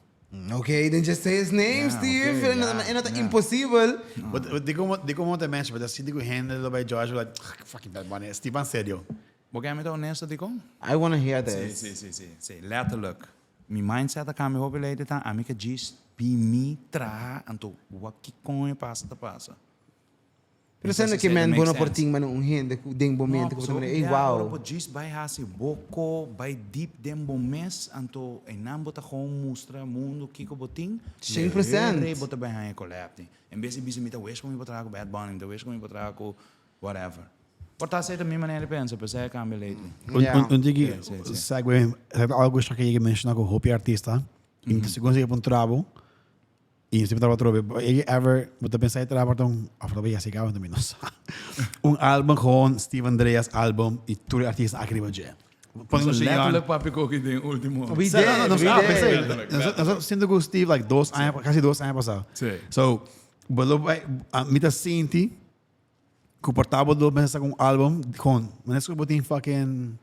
[SPEAKER 2] Okay, then just say his name,
[SPEAKER 1] Ja,
[SPEAKER 2] Steve.
[SPEAKER 1] okay,
[SPEAKER 2] E no
[SPEAKER 1] ja,
[SPEAKER 2] e no ta
[SPEAKER 1] ja.
[SPEAKER 2] imposibel.
[SPEAKER 3] But, but di como, di como te mention, but así digo gente lo bij Josh, like, fucking Bad Bunny, Steve, en serio.
[SPEAKER 1] Bo ke mi ta honesto dikon?
[SPEAKER 2] I wanna hear
[SPEAKER 1] Sí,
[SPEAKER 2] this.
[SPEAKER 1] sí, sí, sí, sí. Letterlijk. Mi mindset a cambia hopi lately ta, ami ke djis bi mi traha, anto wak ki koño pasa ta pasa.
[SPEAKER 2] Pero sendo que men bo no por tin mane un hende ku den bo mente ku bo ta mane ey wow.
[SPEAKER 1] Bo djis bai hasi bo ko, bai deep den bo mes, anto einan bo ta gewoon mustra mundo kiko bo tin.
[SPEAKER 2] 100%.
[SPEAKER 1] Re bo ta bai haña collab tin. En bes di bisa mi ta wish ku mi por traha ku Bad Bunny, mi ta wish ku mi por traha ku whatever. Por ta asei ta mi manera di pensa, pero esei a cambia lately.
[SPEAKER 3] Un,
[SPEAKER 2] Yeah.
[SPEAKER 3] un, un tiki
[SPEAKER 1] Sí, sí, sí.
[SPEAKER 3] segue, algo ku yega menciona ku hopi artista, mm -hmm. si un trabo, I si mi tabata trobe, e ever, bo ta pensa e traha ta un, of ta ya siga mi no sa. Un album gewoon Steve Andreas album i tur e artista aki riba dje. Pone un
[SPEAKER 1] Letterlijk papi koki den ultimo.
[SPEAKER 2] We
[SPEAKER 3] No, no, no,
[SPEAKER 2] did, we
[SPEAKER 3] ah,
[SPEAKER 2] did.
[SPEAKER 3] pensei, nos sinto ku Steve like dos aña, casi dos aña pasado.
[SPEAKER 1] Sí.
[SPEAKER 3] So, bo lo bai, mi ta sinti ku por ta bo lo pensa ku un album gewoon, manera ku bo tin fucking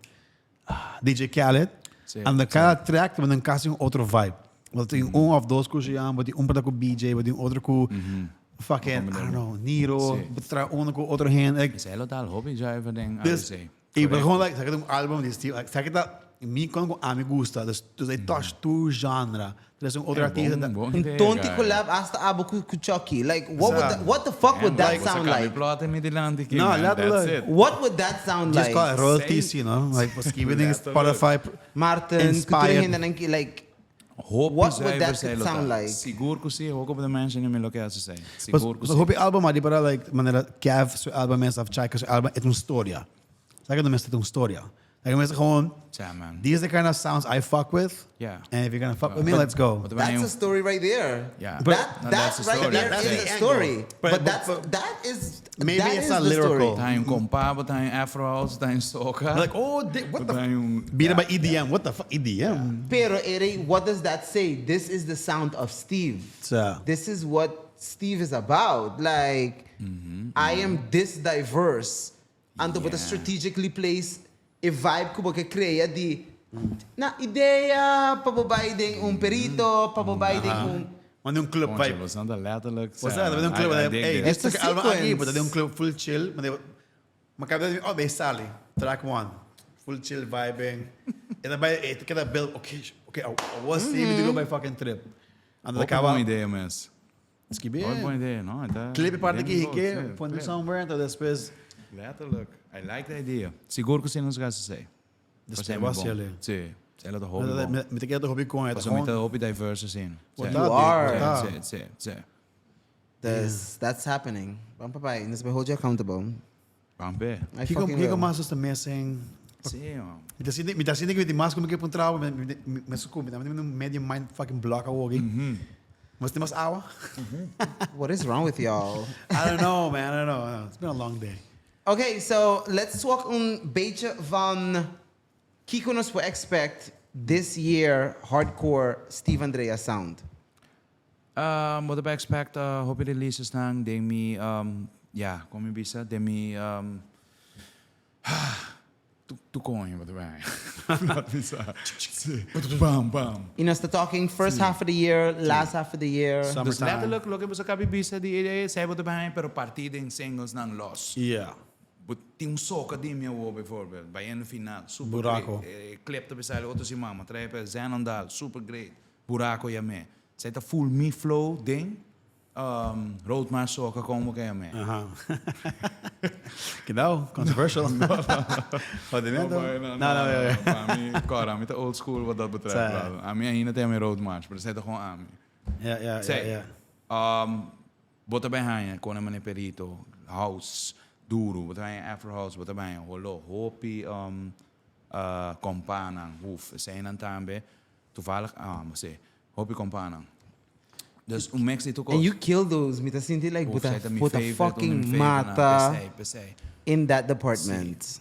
[SPEAKER 3] DJ Khaled.
[SPEAKER 1] Sí,
[SPEAKER 3] En de cada track ta un casi un otro vibe. Want tin un of dos ku Jean, bo tin un pa ku BJ, bo tin otro ku fucking, I don't know, Niro,
[SPEAKER 1] Sí.
[SPEAKER 3] bo tra uno ku otro hende. Like,
[SPEAKER 1] Esei lo tal hopi jive den
[SPEAKER 3] dus,
[SPEAKER 1] ABC.
[SPEAKER 3] y bo gewoon like, saca un album di Steve, like, saca ta mi con ku ami gusta, dus, dus hij touch tu genre. Er is un otro artista.
[SPEAKER 1] Bon, bon
[SPEAKER 2] Un
[SPEAKER 1] idea,
[SPEAKER 2] tonti
[SPEAKER 1] guy.
[SPEAKER 2] collab hasta abo ku ku Chucky. Like what would that, what the fuck would that
[SPEAKER 1] Like,
[SPEAKER 2] sound like?
[SPEAKER 1] Plot mi dilanti ki,
[SPEAKER 3] No,
[SPEAKER 1] man. That's
[SPEAKER 3] letterlijk.
[SPEAKER 1] it.
[SPEAKER 2] What would that sound
[SPEAKER 3] Just
[SPEAKER 2] like?
[SPEAKER 3] call it royalties, you know, like skip it in Spotify.
[SPEAKER 2] Martin, ku tur
[SPEAKER 3] Inspired.
[SPEAKER 2] hendenan ki like
[SPEAKER 1] Hopi
[SPEAKER 2] What would
[SPEAKER 1] zuiver
[SPEAKER 2] that
[SPEAKER 1] sei lo
[SPEAKER 2] sound
[SPEAKER 1] ta.
[SPEAKER 2] like?
[SPEAKER 1] Sigur ku si, hopi op de mensen in mi lo ke hasi sei. Sigur ku
[SPEAKER 3] Pas
[SPEAKER 1] si.
[SPEAKER 3] hopi album maar die para like manera Kev su album is of Chaika su album het een storia. Sabe que het een storia. Like mensen gewoon
[SPEAKER 1] Ja, man.
[SPEAKER 3] these are the kind of sounds I fuck with.
[SPEAKER 1] Yeah.
[SPEAKER 3] And if you're gonna fuck with me, let's go.
[SPEAKER 1] But
[SPEAKER 2] That's a story right there.
[SPEAKER 1] Yeah.
[SPEAKER 3] But-
[SPEAKER 2] That,
[SPEAKER 1] No,
[SPEAKER 2] that
[SPEAKER 1] that's a
[SPEAKER 2] right
[SPEAKER 1] story.
[SPEAKER 2] there
[SPEAKER 3] That's
[SPEAKER 2] is
[SPEAKER 3] the
[SPEAKER 2] a
[SPEAKER 3] angle.
[SPEAKER 2] story.
[SPEAKER 3] But-
[SPEAKER 2] But,
[SPEAKER 3] but-
[SPEAKER 2] that's
[SPEAKER 3] but-
[SPEAKER 2] that is
[SPEAKER 3] Maybe
[SPEAKER 2] that
[SPEAKER 3] it's
[SPEAKER 2] is
[SPEAKER 3] not
[SPEAKER 2] the
[SPEAKER 3] lyrical.
[SPEAKER 2] story.
[SPEAKER 1] Tá em compa, tá em afro house, tá em soca.
[SPEAKER 3] Like, oh, di- what the
[SPEAKER 1] Tá em um
[SPEAKER 3] Beat by EDM. What the fuck? EDM?
[SPEAKER 2] Pero Ere, what does that say? This is the sound of Steve.
[SPEAKER 3] So-
[SPEAKER 2] This is what Steve is about. Like, I am this diverse. Anto bo ta strategically place e vibe ku bo ke krea di na idea pa bo bai den un perito, pa bo bai den un
[SPEAKER 3] Manda un club
[SPEAKER 1] Concha,
[SPEAKER 3] vibe.
[SPEAKER 1] bo santa letterlijk.
[SPEAKER 3] Bo sa, un club
[SPEAKER 1] I
[SPEAKER 3] vibe.
[SPEAKER 1] dig
[SPEAKER 3] Hey,
[SPEAKER 1] this.
[SPEAKER 3] this
[SPEAKER 2] It's a
[SPEAKER 3] album aki,
[SPEAKER 2] sequence.
[SPEAKER 3] but un club full chill. Manda. Ma cada vez, oh, bay sali, track one, full chill vibing. E ta bay, e ta keda build, okay, okay, awor si mi ta go bay fucking trip. Anto ta
[SPEAKER 1] Hopi
[SPEAKER 3] caba.
[SPEAKER 1] bon idea mes.
[SPEAKER 3] Skibi.
[SPEAKER 1] Hopi bon idea, no? E ta
[SPEAKER 3] Clip e parti
[SPEAKER 1] den
[SPEAKER 3] ki
[SPEAKER 1] gold,
[SPEAKER 3] hike,
[SPEAKER 1] sí,
[SPEAKER 3] pone
[SPEAKER 1] clip.
[SPEAKER 3] somewhere, anto despues.
[SPEAKER 1] Letterlijk. I like the idea. Sigur cu si nos gasta esey.
[SPEAKER 3] Despues bo haci el.
[SPEAKER 1] Sí, esey lo ta hopi bon.
[SPEAKER 3] Mi ta keda ta hopi con e.
[SPEAKER 1] Pasobra mi ta hopi diverse asina.
[SPEAKER 3] Bo ta,
[SPEAKER 2] You are.
[SPEAKER 3] bo ta.
[SPEAKER 1] Sí, sí, sí.
[SPEAKER 2] Dus, that's happening. Ban papai, nos bay hold you accountable.
[SPEAKER 1] Ban pe.
[SPEAKER 2] I
[SPEAKER 3] Kiko,
[SPEAKER 2] fucking
[SPEAKER 3] kiko
[SPEAKER 2] will.
[SPEAKER 3] mas nos ta missing?
[SPEAKER 1] Sí, man.
[SPEAKER 3] Mi ta sinti, mi ta sinti ku mi tin mas ku mi ke puntra awa, mi, mi, mi, mi suku, mi ta mete un medio mind fucking block awo aki. Mas tin mas awa?
[SPEAKER 2] What is wrong with y'all?
[SPEAKER 3] I don't know, man, I don't know. It's been a long day.
[SPEAKER 2] Okay, so let's talk un beetje van kiko nos por expect this year hardcore Steve Andrea sound.
[SPEAKER 1] Bo ta por expect hopi releases nan den mi, ya, kon mi bisa, den mi, tu koño bo ta bay laat mi sa. Si, bam, bam.
[SPEAKER 2] Y nos ta talking first half of the year, last half of the year.
[SPEAKER 1] Dus
[SPEAKER 3] Summertime.
[SPEAKER 1] letterlijk loke bo sa kabi bisa di e esei bo ta bay pero parti den singles nan los.
[SPEAKER 3] Yeah.
[SPEAKER 1] Bo tin un soca di mi awor bijvoorbeeld, bayendo final, super
[SPEAKER 3] Buraco.
[SPEAKER 1] great. E clip ta bisa otro siman, ma trae pa Zenondal, super great. Buraco yam'é. Esei ta full mi flow den Roadmarch Soca como ke yam'é.
[SPEAKER 3] Aha. Kidao, controversial. Jodimento.
[SPEAKER 1] No,
[SPEAKER 3] No, no, no.
[SPEAKER 1] Pa mi, kòrda, ami ta old school wat dat betreft,
[SPEAKER 3] Sa.
[SPEAKER 1] brother. Ami ainda ta yam'é Roadmarch, pero esei ta gewoon ami.
[SPEAKER 3] Ja, ja, ja,
[SPEAKER 1] Esei.
[SPEAKER 3] ja.
[SPEAKER 1] Bo ta bay haña con e mane perito, house, duro, bo ta bay haña afro house, bo ta bay haña holo, hopi companan, huf, eseinan tambe. Toevallig, ah, bo sê, hopi companan. Dus un mix di tur cos.
[SPEAKER 2] And you kill those, mi ta sinti like bo
[SPEAKER 1] Uf,
[SPEAKER 2] ta,
[SPEAKER 1] esei ta mi
[SPEAKER 2] bo ta
[SPEAKER 1] favorite, un di mi
[SPEAKER 2] fucking
[SPEAKER 1] favoritenan,
[SPEAKER 2] mata
[SPEAKER 1] P'esei, p'esei.
[SPEAKER 2] in that department.
[SPEAKER 1] Sí.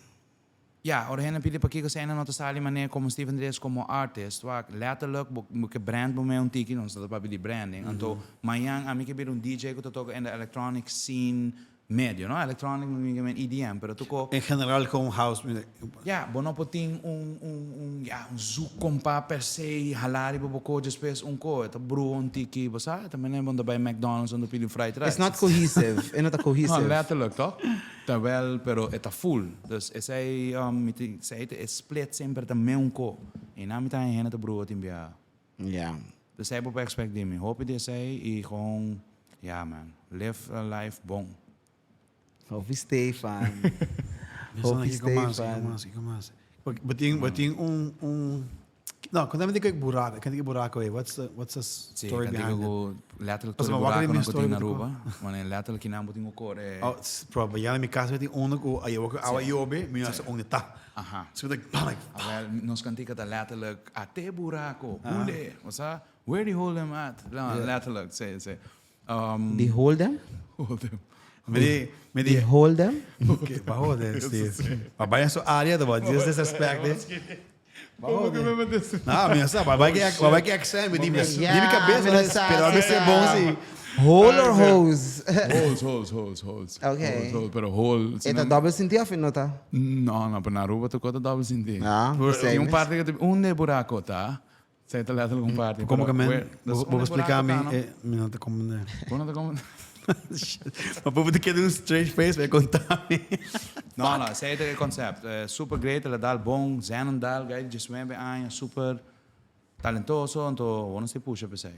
[SPEAKER 1] Ja, ora hende pidi pakiko esei nan no ta sali manera como Steve Andreas como artist, wak, letterlijk bo, bo ke brand bo mee un tiki, nos ta papia di branding, anto mañan ami ke bira un DJ ku ta toka in de electronic scene Medio, no? Electronic no mi men EDM, pero tuko.
[SPEAKER 3] En general con house music.
[SPEAKER 1] Ja, bo no por tin un, un, un, ja, un zoek compa per se, hala riba bo ko despues un ko. E ta brua un tiki, bo sa? E ta menen bo ta bay McDonald's en ta pidi un fried rice.
[SPEAKER 2] It's not cohesive. E no ta cohesive.
[SPEAKER 1] No, letterlijk, toch? Ta wel, pero e ta full. Dus esey, mi tin, esey ta e split semper ta me un ko. Y na mi ta haña hende ta brua tin bia.
[SPEAKER 2] Ja.
[SPEAKER 1] Dus esey bo por expect di mi. Hopi di esey y gewoon, ja man, live a life bon.
[SPEAKER 2] Hopi Stefan. Hopi
[SPEAKER 3] Kiko mas,
[SPEAKER 2] Stefan.
[SPEAKER 3] kiko mas, kiko mas. Bo tin, bo tin un, un, no, konta mi di kijk buraco, kijk di buraco ey. What's the, what's the
[SPEAKER 1] Sí,
[SPEAKER 3] story
[SPEAKER 1] kan
[SPEAKER 3] behind
[SPEAKER 1] digo
[SPEAKER 3] it?
[SPEAKER 1] ku letterlijk
[SPEAKER 3] Pasobra
[SPEAKER 1] tur e
[SPEAKER 3] wak
[SPEAKER 1] buraco
[SPEAKER 3] mi
[SPEAKER 1] nan ku
[SPEAKER 3] story
[SPEAKER 1] tin na
[SPEAKER 3] ku
[SPEAKER 1] Aruba. Wanneer letterlijk kinan bo tin ku kore.
[SPEAKER 3] Oh, proba, ya na mi casa mi tin uno ku a yobe, awa yobe, mi no sa unda ta.
[SPEAKER 1] Aha.
[SPEAKER 3] So mi ta bam, like,
[SPEAKER 1] Awel, nos kantika ta letterlijk, Ate buraco, hule. Osea, where di hold them at? No, letterlijk, sí, sí. Um,
[SPEAKER 2] Di hold them?
[SPEAKER 1] hold them.
[SPEAKER 3] Mi di, mi
[SPEAKER 2] Di
[SPEAKER 3] di,
[SPEAKER 2] hold them?
[SPEAKER 3] oké, ba hode, Steve. Ma bai in su area, ta ba, just disrespect, eh. Ba hode. No, mi no sa, ba bai ki, ba bai ki accent, mi di, mi di mi cabeza,
[SPEAKER 2] mi no sa,
[SPEAKER 3] pero a veces bon si.
[SPEAKER 2] Hole or hose?
[SPEAKER 1] Holes, holes, holes, holes.
[SPEAKER 2] Okay.
[SPEAKER 1] Holes, holes, pero hole.
[SPEAKER 2] E ta dobbel sinti of e no ta?
[SPEAKER 1] No, no, pero na Aruba tur cosa ta dobbel sinti.
[SPEAKER 2] Ah,
[SPEAKER 1] Tin un
[SPEAKER 2] same.
[SPEAKER 1] parti cu ta, unda e buraco ta? Esei ta letterlijk un parti.
[SPEAKER 3] Como
[SPEAKER 1] pero
[SPEAKER 3] que men,
[SPEAKER 1] where-
[SPEAKER 3] bo
[SPEAKER 1] dus
[SPEAKER 3] bo
[SPEAKER 1] unda e
[SPEAKER 3] explica
[SPEAKER 1] buraco
[SPEAKER 3] mi,
[SPEAKER 1] ta, no?
[SPEAKER 3] eh, mi no ta comprende.
[SPEAKER 1] Bo no ta comprende?
[SPEAKER 3] Ma bo ta keda un straight face pa e conta mi.
[SPEAKER 1] No, no, esei ta e concept. Eh, super great, el a dal bon, Zenendal, guy di 19 aña, super talentoso, anto bo no si pusha p'esei.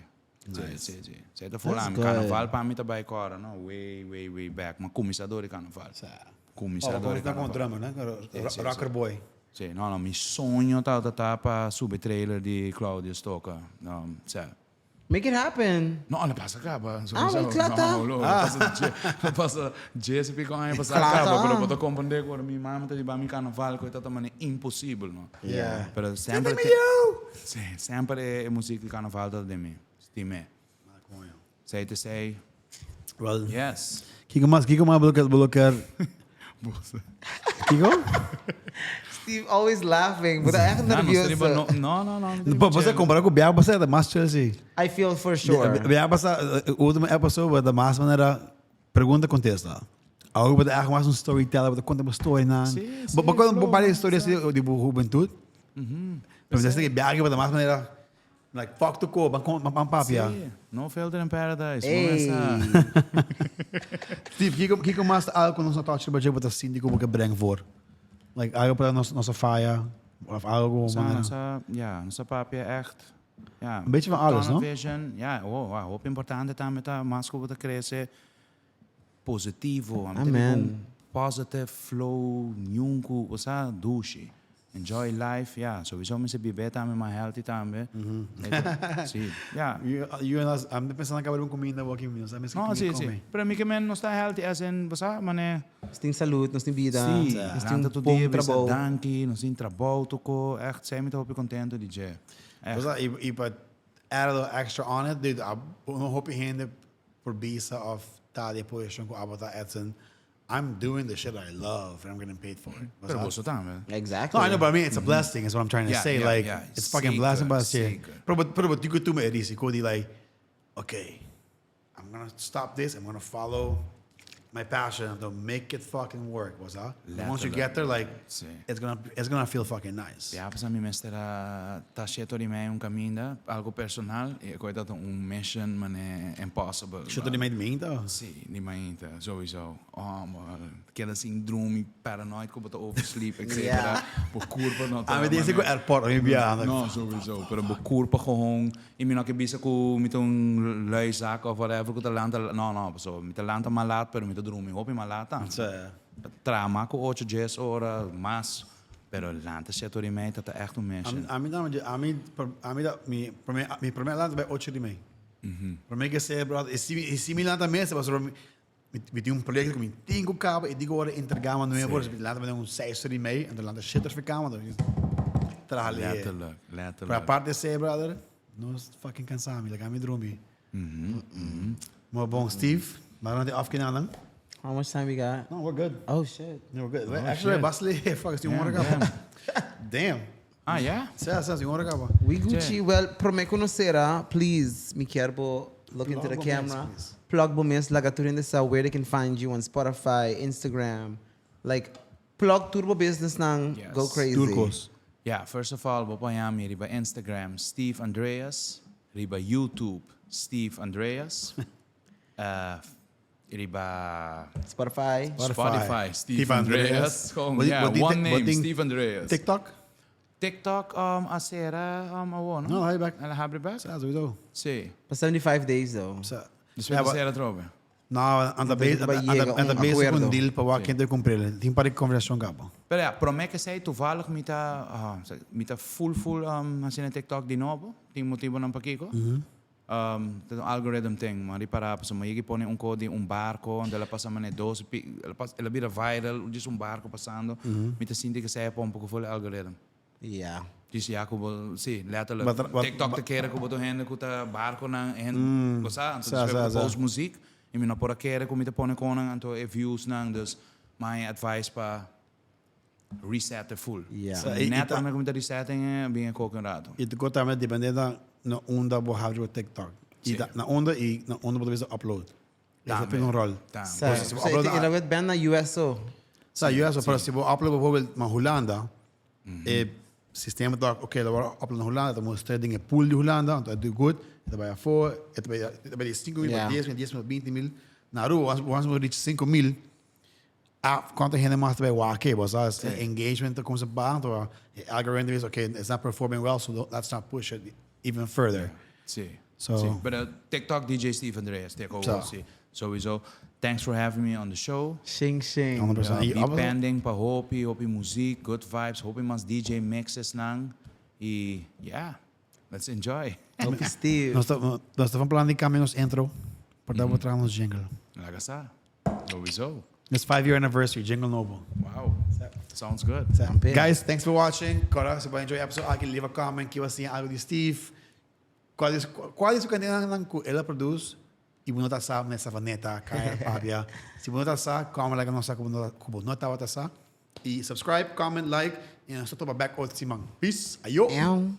[SPEAKER 1] Sí, sí, sí. Esei ta full
[SPEAKER 2] That's
[SPEAKER 1] ami.
[SPEAKER 2] good.
[SPEAKER 1] Carnaval pa mi ta bai kora, no? Way, way, way back. Ma cuminsa dor di carnaval. Cuminsa
[SPEAKER 3] Oh,
[SPEAKER 1] dor di
[SPEAKER 3] bo ta como
[SPEAKER 1] carnaval.
[SPEAKER 3] drummer, no?
[SPEAKER 1] Sí, sí,
[SPEAKER 3] Rocker
[SPEAKER 1] sí.
[SPEAKER 3] boy.
[SPEAKER 1] Sí, no, no, mi soño tabata ta pa subi trailer di Claudio Stoker. Um, sa.
[SPEAKER 2] Make it happen.
[SPEAKER 1] No, lo pasa caba.
[SPEAKER 2] Ah, wel klaar ta?
[SPEAKER 1] No, lo pasa, lo pasa Jesse pico aña pasa
[SPEAKER 2] Klaar
[SPEAKER 1] caba,
[SPEAKER 2] ta.
[SPEAKER 1] pero bo ta comprende cu ora mi mama ta riba mi carnaval, cu ta mane imposibel, no?
[SPEAKER 2] Yeah.
[SPEAKER 1] Pero semper te, Sí, semper e, e muziek di carnaval ta den mi, stime. Sei te sei.
[SPEAKER 3] Wel,
[SPEAKER 1] Yes.
[SPEAKER 3] Kiko mas, kiko mas bo lo kier, bo lo kier. Kiko?
[SPEAKER 2] Steve always laughing, bo ta echt
[SPEAKER 1] No, no,
[SPEAKER 2] nervioso.
[SPEAKER 1] no, no, no.
[SPEAKER 3] Bo bo sa compara cu biaha pasa ta mas chill si.
[SPEAKER 2] I feel for sure.
[SPEAKER 3] Biaha pasa, ultimo episode ta mas manera pregunta contesta. Awor bo ta echt mas un storyteller, bo ta conta bo storynan.
[SPEAKER 1] Sí, sí,
[SPEAKER 3] Bo bo bo
[SPEAKER 1] flow,
[SPEAKER 3] varios historias di bo hubentud. Pero mi ta sinti biaha aki bo ta mas manera. Like fuck to ko, ban ban papia.
[SPEAKER 1] Si, no filter in paradise.
[SPEAKER 2] Ey.
[SPEAKER 3] Steve, kiko kiko mas ta algo ku nos no touch riba dje bo ta sinti ku bo ke breng voor? Like algo pa nos nos a faya of algo ku
[SPEAKER 1] Sa,
[SPEAKER 3] manera.
[SPEAKER 1] nos a, ja, nos a papia echt. Ja.
[SPEAKER 3] Un beetje van alles,
[SPEAKER 1] Tunnel
[SPEAKER 3] no?
[SPEAKER 1] vision, ja, oh, wow, hopi importante tambe ta mas ku bo ta krese positivo.
[SPEAKER 2] Amen.
[SPEAKER 1] Positive flow, niun ku, bo sa, dushi. Enjoy life, ya. Sowieso mester bibe tambe, mas healthy tambe. Si, ya.
[SPEAKER 3] You, you and us, ami ta pensa na caba di un cuminda bo aki, mi no sa mes ki
[SPEAKER 1] No,
[SPEAKER 3] cuminda
[SPEAKER 1] si, si.
[SPEAKER 3] come.
[SPEAKER 1] Pero mi ke men no sta healthy as in, bo sa, mane.
[SPEAKER 2] Nos tin salud, nos tin bida,
[SPEAKER 1] Si,
[SPEAKER 2] nos tin
[SPEAKER 1] lanta
[SPEAKER 2] un
[SPEAKER 1] tur
[SPEAKER 2] bon
[SPEAKER 1] dia, bisa
[SPEAKER 2] trabou.
[SPEAKER 1] danki, nos tin trabou toko, echt, esei mi ta hopi contento di dje. Echt.
[SPEAKER 3] Bo sa, y, y pa add a little extra on it, dude, un hopi hende por bisa of ta di e posicion cu abo ta, Edson, I'm doing the shit I love and I'm getting paid for it.
[SPEAKER 1] Pero boso tambe.
[SPEAKER 2] Exactly.
[SPEAKER 3] No, I know, but I mean, it's a blessing, is what I'm trying to
[SPEAKER 1] Yeah,
[SPEAKER 3] say.
[SPEAKER 1] yeah,
[SPEAKER 3] Like,
[SPEAKER 1] yeah.
[SPEAKER 3] it's fucking
[SPEAKER 1] Zeker,
[SPEAKER 3] blessing, but
[SPEAKER 1] zeker.
[SPEAKER 3] Pero, but, pero, but you could do me risico di like, okay, I'm gonna stop this, I'm gonna follow my passion to make it fucking work, what's that? And once you get there, like,
[SPEAKER 1] Si.
[SPEAKER 3] it's gonna feel fucking nice.
[SPEAKER 1] Ja, pues mi mester a ta sheto di mij un caminda, algo personal, y cu ta un mission mane impossible.
[SPEAKER 3] Sheto di mij minta?
[SPEAKER 1] Si, di mainta, sowieso. Oh, man, keda sin drumi, paranoid cu bo ta oversleep, etc. Bo curpa no ta.
[SPEAKER 3] Ah, mi dice cu airport, mi bia.
[SPEAKER 1] No, sowieso. Pero bo curpa gewoon, y mi no ke bisa cu mi ta un lui zak of whatever cu ta lanta, no, no, so, mi ta lanta mas laat, pero mi ta drumi hopi mas laat tambe. Traha cu 8, 10 ora, mas, pero lanta 7:30 ta echt un mission.
[SPEAKER 3] Ami ta, ami, ami ta, mi prome, mi prome lanta bij 8:30. Prome cu sea, brother, y si mi lanta mes, pasobra mi, mi tin un proyecto cu mi tin cu caba y dico ora entrega ma nuevo, dus mi lanta bij un 6:30, en dan lanta 7 ora cama, dus traha ley.
[SPEAKER 1] Letterlijk, letterlijk.
[SPEAKER 3] Pero aparte esey, brother, no fucking cansa mi, laga mi drumi. Maar bon, Steve, maar dan die afkeer dan.
[SPEAKER 2] How much time we got?
[SPEAKER 3] No, we're good.
[SPEAKER 2] Oh shit.
[SPEAKER 3] No, we're good. Actually,
[SPEAKER 1] shit.
[SPEAKER 3] basta fuck, is die hora caba. Damn.
[SPEAKER 1] Ah, ja?
[SPEAKER 3] Sa, sa, is die hora caba.
[SPEAKER 2] We Gucci, well, prome cu nos cera, please, mi kier bo look into the
[SPEAKER 3] Plug bo mes,
[SPEAKER 2] camera.
[SPEAKER 3] please.
[SPEAKER 2] Plug bo mes, laga tur hende sa where they can find you on Spotify, Instagram. Like, plug tur bo business nan, go crazy.
[SPEAKER 3] Tur cos.
[SPEAKER 1] Ja, first of all, bo por haña mi riba Instagram, Steve Andreas, riba YouTube, Steve Andreas, riba
[SPEAKER 2] Spotify.
[SPEAKER 1] Spotify, Steve
[SPEAKER 3] Steve
[SPEAKER 1] Andreas.
[SPEAKER 3] Andreas.
[SPEAKER 1] Gewoon,
[SPEAKER 3] Wat
[SPEAKER 1] ja,
[SPEAKER 3] wat die
[SPEAKER 1] one
[SPEAKER 3] wat
[SPEAKER 1] name,
[SPEAKER 3] die
[SPEAKER 1] Steve Andreas.
[SPEAKER 3] TikTok?
[SPEAKER 1] TikTok um, a cera um, awo, no?
[SPEAKER 3] No, hij back.
[SPEAKER 1] El a habri back?
[SPEAKER 3] Ja, sowieso.
[SPEAKER 1] Si.
[SPEAKER 2] Pa 75 days though.
[SPEAKER 3] Sa.
[SPEAKER 1] Dus
[SPEAKER 3] Ja,
[SPEAKER 1] we
[SPEAKER 3] maar-
[SPEAKER 1] cera trobe.
[SPEAKER 3] No, anda
[SPEAKER 2] Anto
[SPEAKER 3] bezig,
[SPEAKER 2] ba
[SPEAKER 3] anda,
[SPEAKER 2] yega
[SPEAKER 3] anda
[SPEAKER 2] un
[SPEAKER 3] bezig cu
[SPEAKER 2] acuerdo.
[SPEAKER 3] un deal pa wak ken ta cumprele. Tin par di conversacion caba.
[SPEAKER 1] Pero ja, prome cu esey toevallig mi ta, ah, mi ta full full um, haciendo TikTok di nobo. Tin motibonan pakico. Um, ta un algorithm thing, ma ripara pasobra mi yegi pone un co di un barco, anto el a pasa mane dos pi, el a pas, el a bira viral, djis un barco pasando. Mi ta sinti cu esey a pon un poco full e algorithm.
[SPEAKER 2] Yeah.
[SPEAKER 1] Djis ya cu bo, si, letterlijk.
[SPEAKER 3] But, but,
[SPEAKER 1] TikTok ta kere cu bo tur hende cu ta barconan, hen, bo sa, anto
[SPEAKER 3] Sa,
[SPEAKER 1] despues
[SPEAKER 3] sa,
[SPEAKER 1] bo ta
[SPEAKER 3] sa.
[SPEAKER 1] post muziek, y mi no por a kere cu mi ta pone conan, anto e viewsnan, dus my advice pa reset e full.
[SPEAKER 2] Yeah.
[SPEAKER 3] Sa, e-
[SPEAKER 1] Net
[SPEAKER 3] e ta-
[SPEAKER 1] ora mi ta resetting e, bin e kook un rato.
[SPEAKER 3] Y te tambe depende da na unda bo habri bo TikTok. Y
[SPEAKER 1] Si.
[SPEAKER 3] da, na unda y na unda bo ta bisa upload. Esa
[SPEAKER 1] Tambe.
[SPEAKER 3] pega un rol.
[SPEAKER 1] Tambe.
[SPEAKER 2] Sa,
[SPEAKER 3] si bo
[SPEAKER 2] sa,
[SPEAKER 3] upload
[SPEAKER 2] e la wet ben na USO.
[SPEAKER 3] Sa, US, pero si bo upload bijvoorbeeld na Hulanda, e sistema ta, ok, lo bo upload na Hulanda, ta mustra den e pool di Hulanda, anto e do good, e ta bai afo, e ta bai, e ta bai di 5 mil pa 10 mil, 10 mil, 20 mil. Na Aruba, once, once bo reach 5 mil, ah, cuanto hende mas ta bai wak, bo sa, engagement ta cuminsa baha, anto e algorithm is, okay, it's not performing well, so let's not push it even further.
[SPEAKER 1] Si.
[SPEAKER 3] So-
[SPEAKER 1] Si. But TikTok DJ Steve Andreas, take over.
[SPEAKER 3] Zo.
[SPEAKER 1] Si. Sowieso. Thanks for having me on the show.
[SPEAKER 2] Shing shing.
[SPEAKER 3] 100%.
[SPEAKER 1] Be
[SPEAKER 3] Y obviously-
[SPEAKER 1] pending pa hopi, hopi muziek, good vibes, hopi mas DJ mixes nan. Y yeah, let's enjoy.
[SPEAKER 2] Hopi Steve.
[SPEAKER 3] Nos ta van plan di cambia nos intro, por dat we traha nos jingle.
[SPEAKER 1] Laga sa. Sowieso.
[SPEAKER 3] It's 5 year anniversary, jingle nobo.
[SPEAKER 1] Wow. Sounds good.
[SPEAKER 2] Kampe.
[SPEAKER 3] Guys, thanks for watching. Cora, si bo enjoy episode aki, leave a comment. Kico asina algo di Steve. Cual is, cual is su cancionnan cu el a produce y bo no ta sa mesa Savaneta, Kaya, Pabia. Si bo no ta sa, comment like nos sa cu bo no tabata sa. Y subscribe, comment, like. Y nos ta topa back otro siman. Peace. Ayo.
[SPEAKER 2] Ew.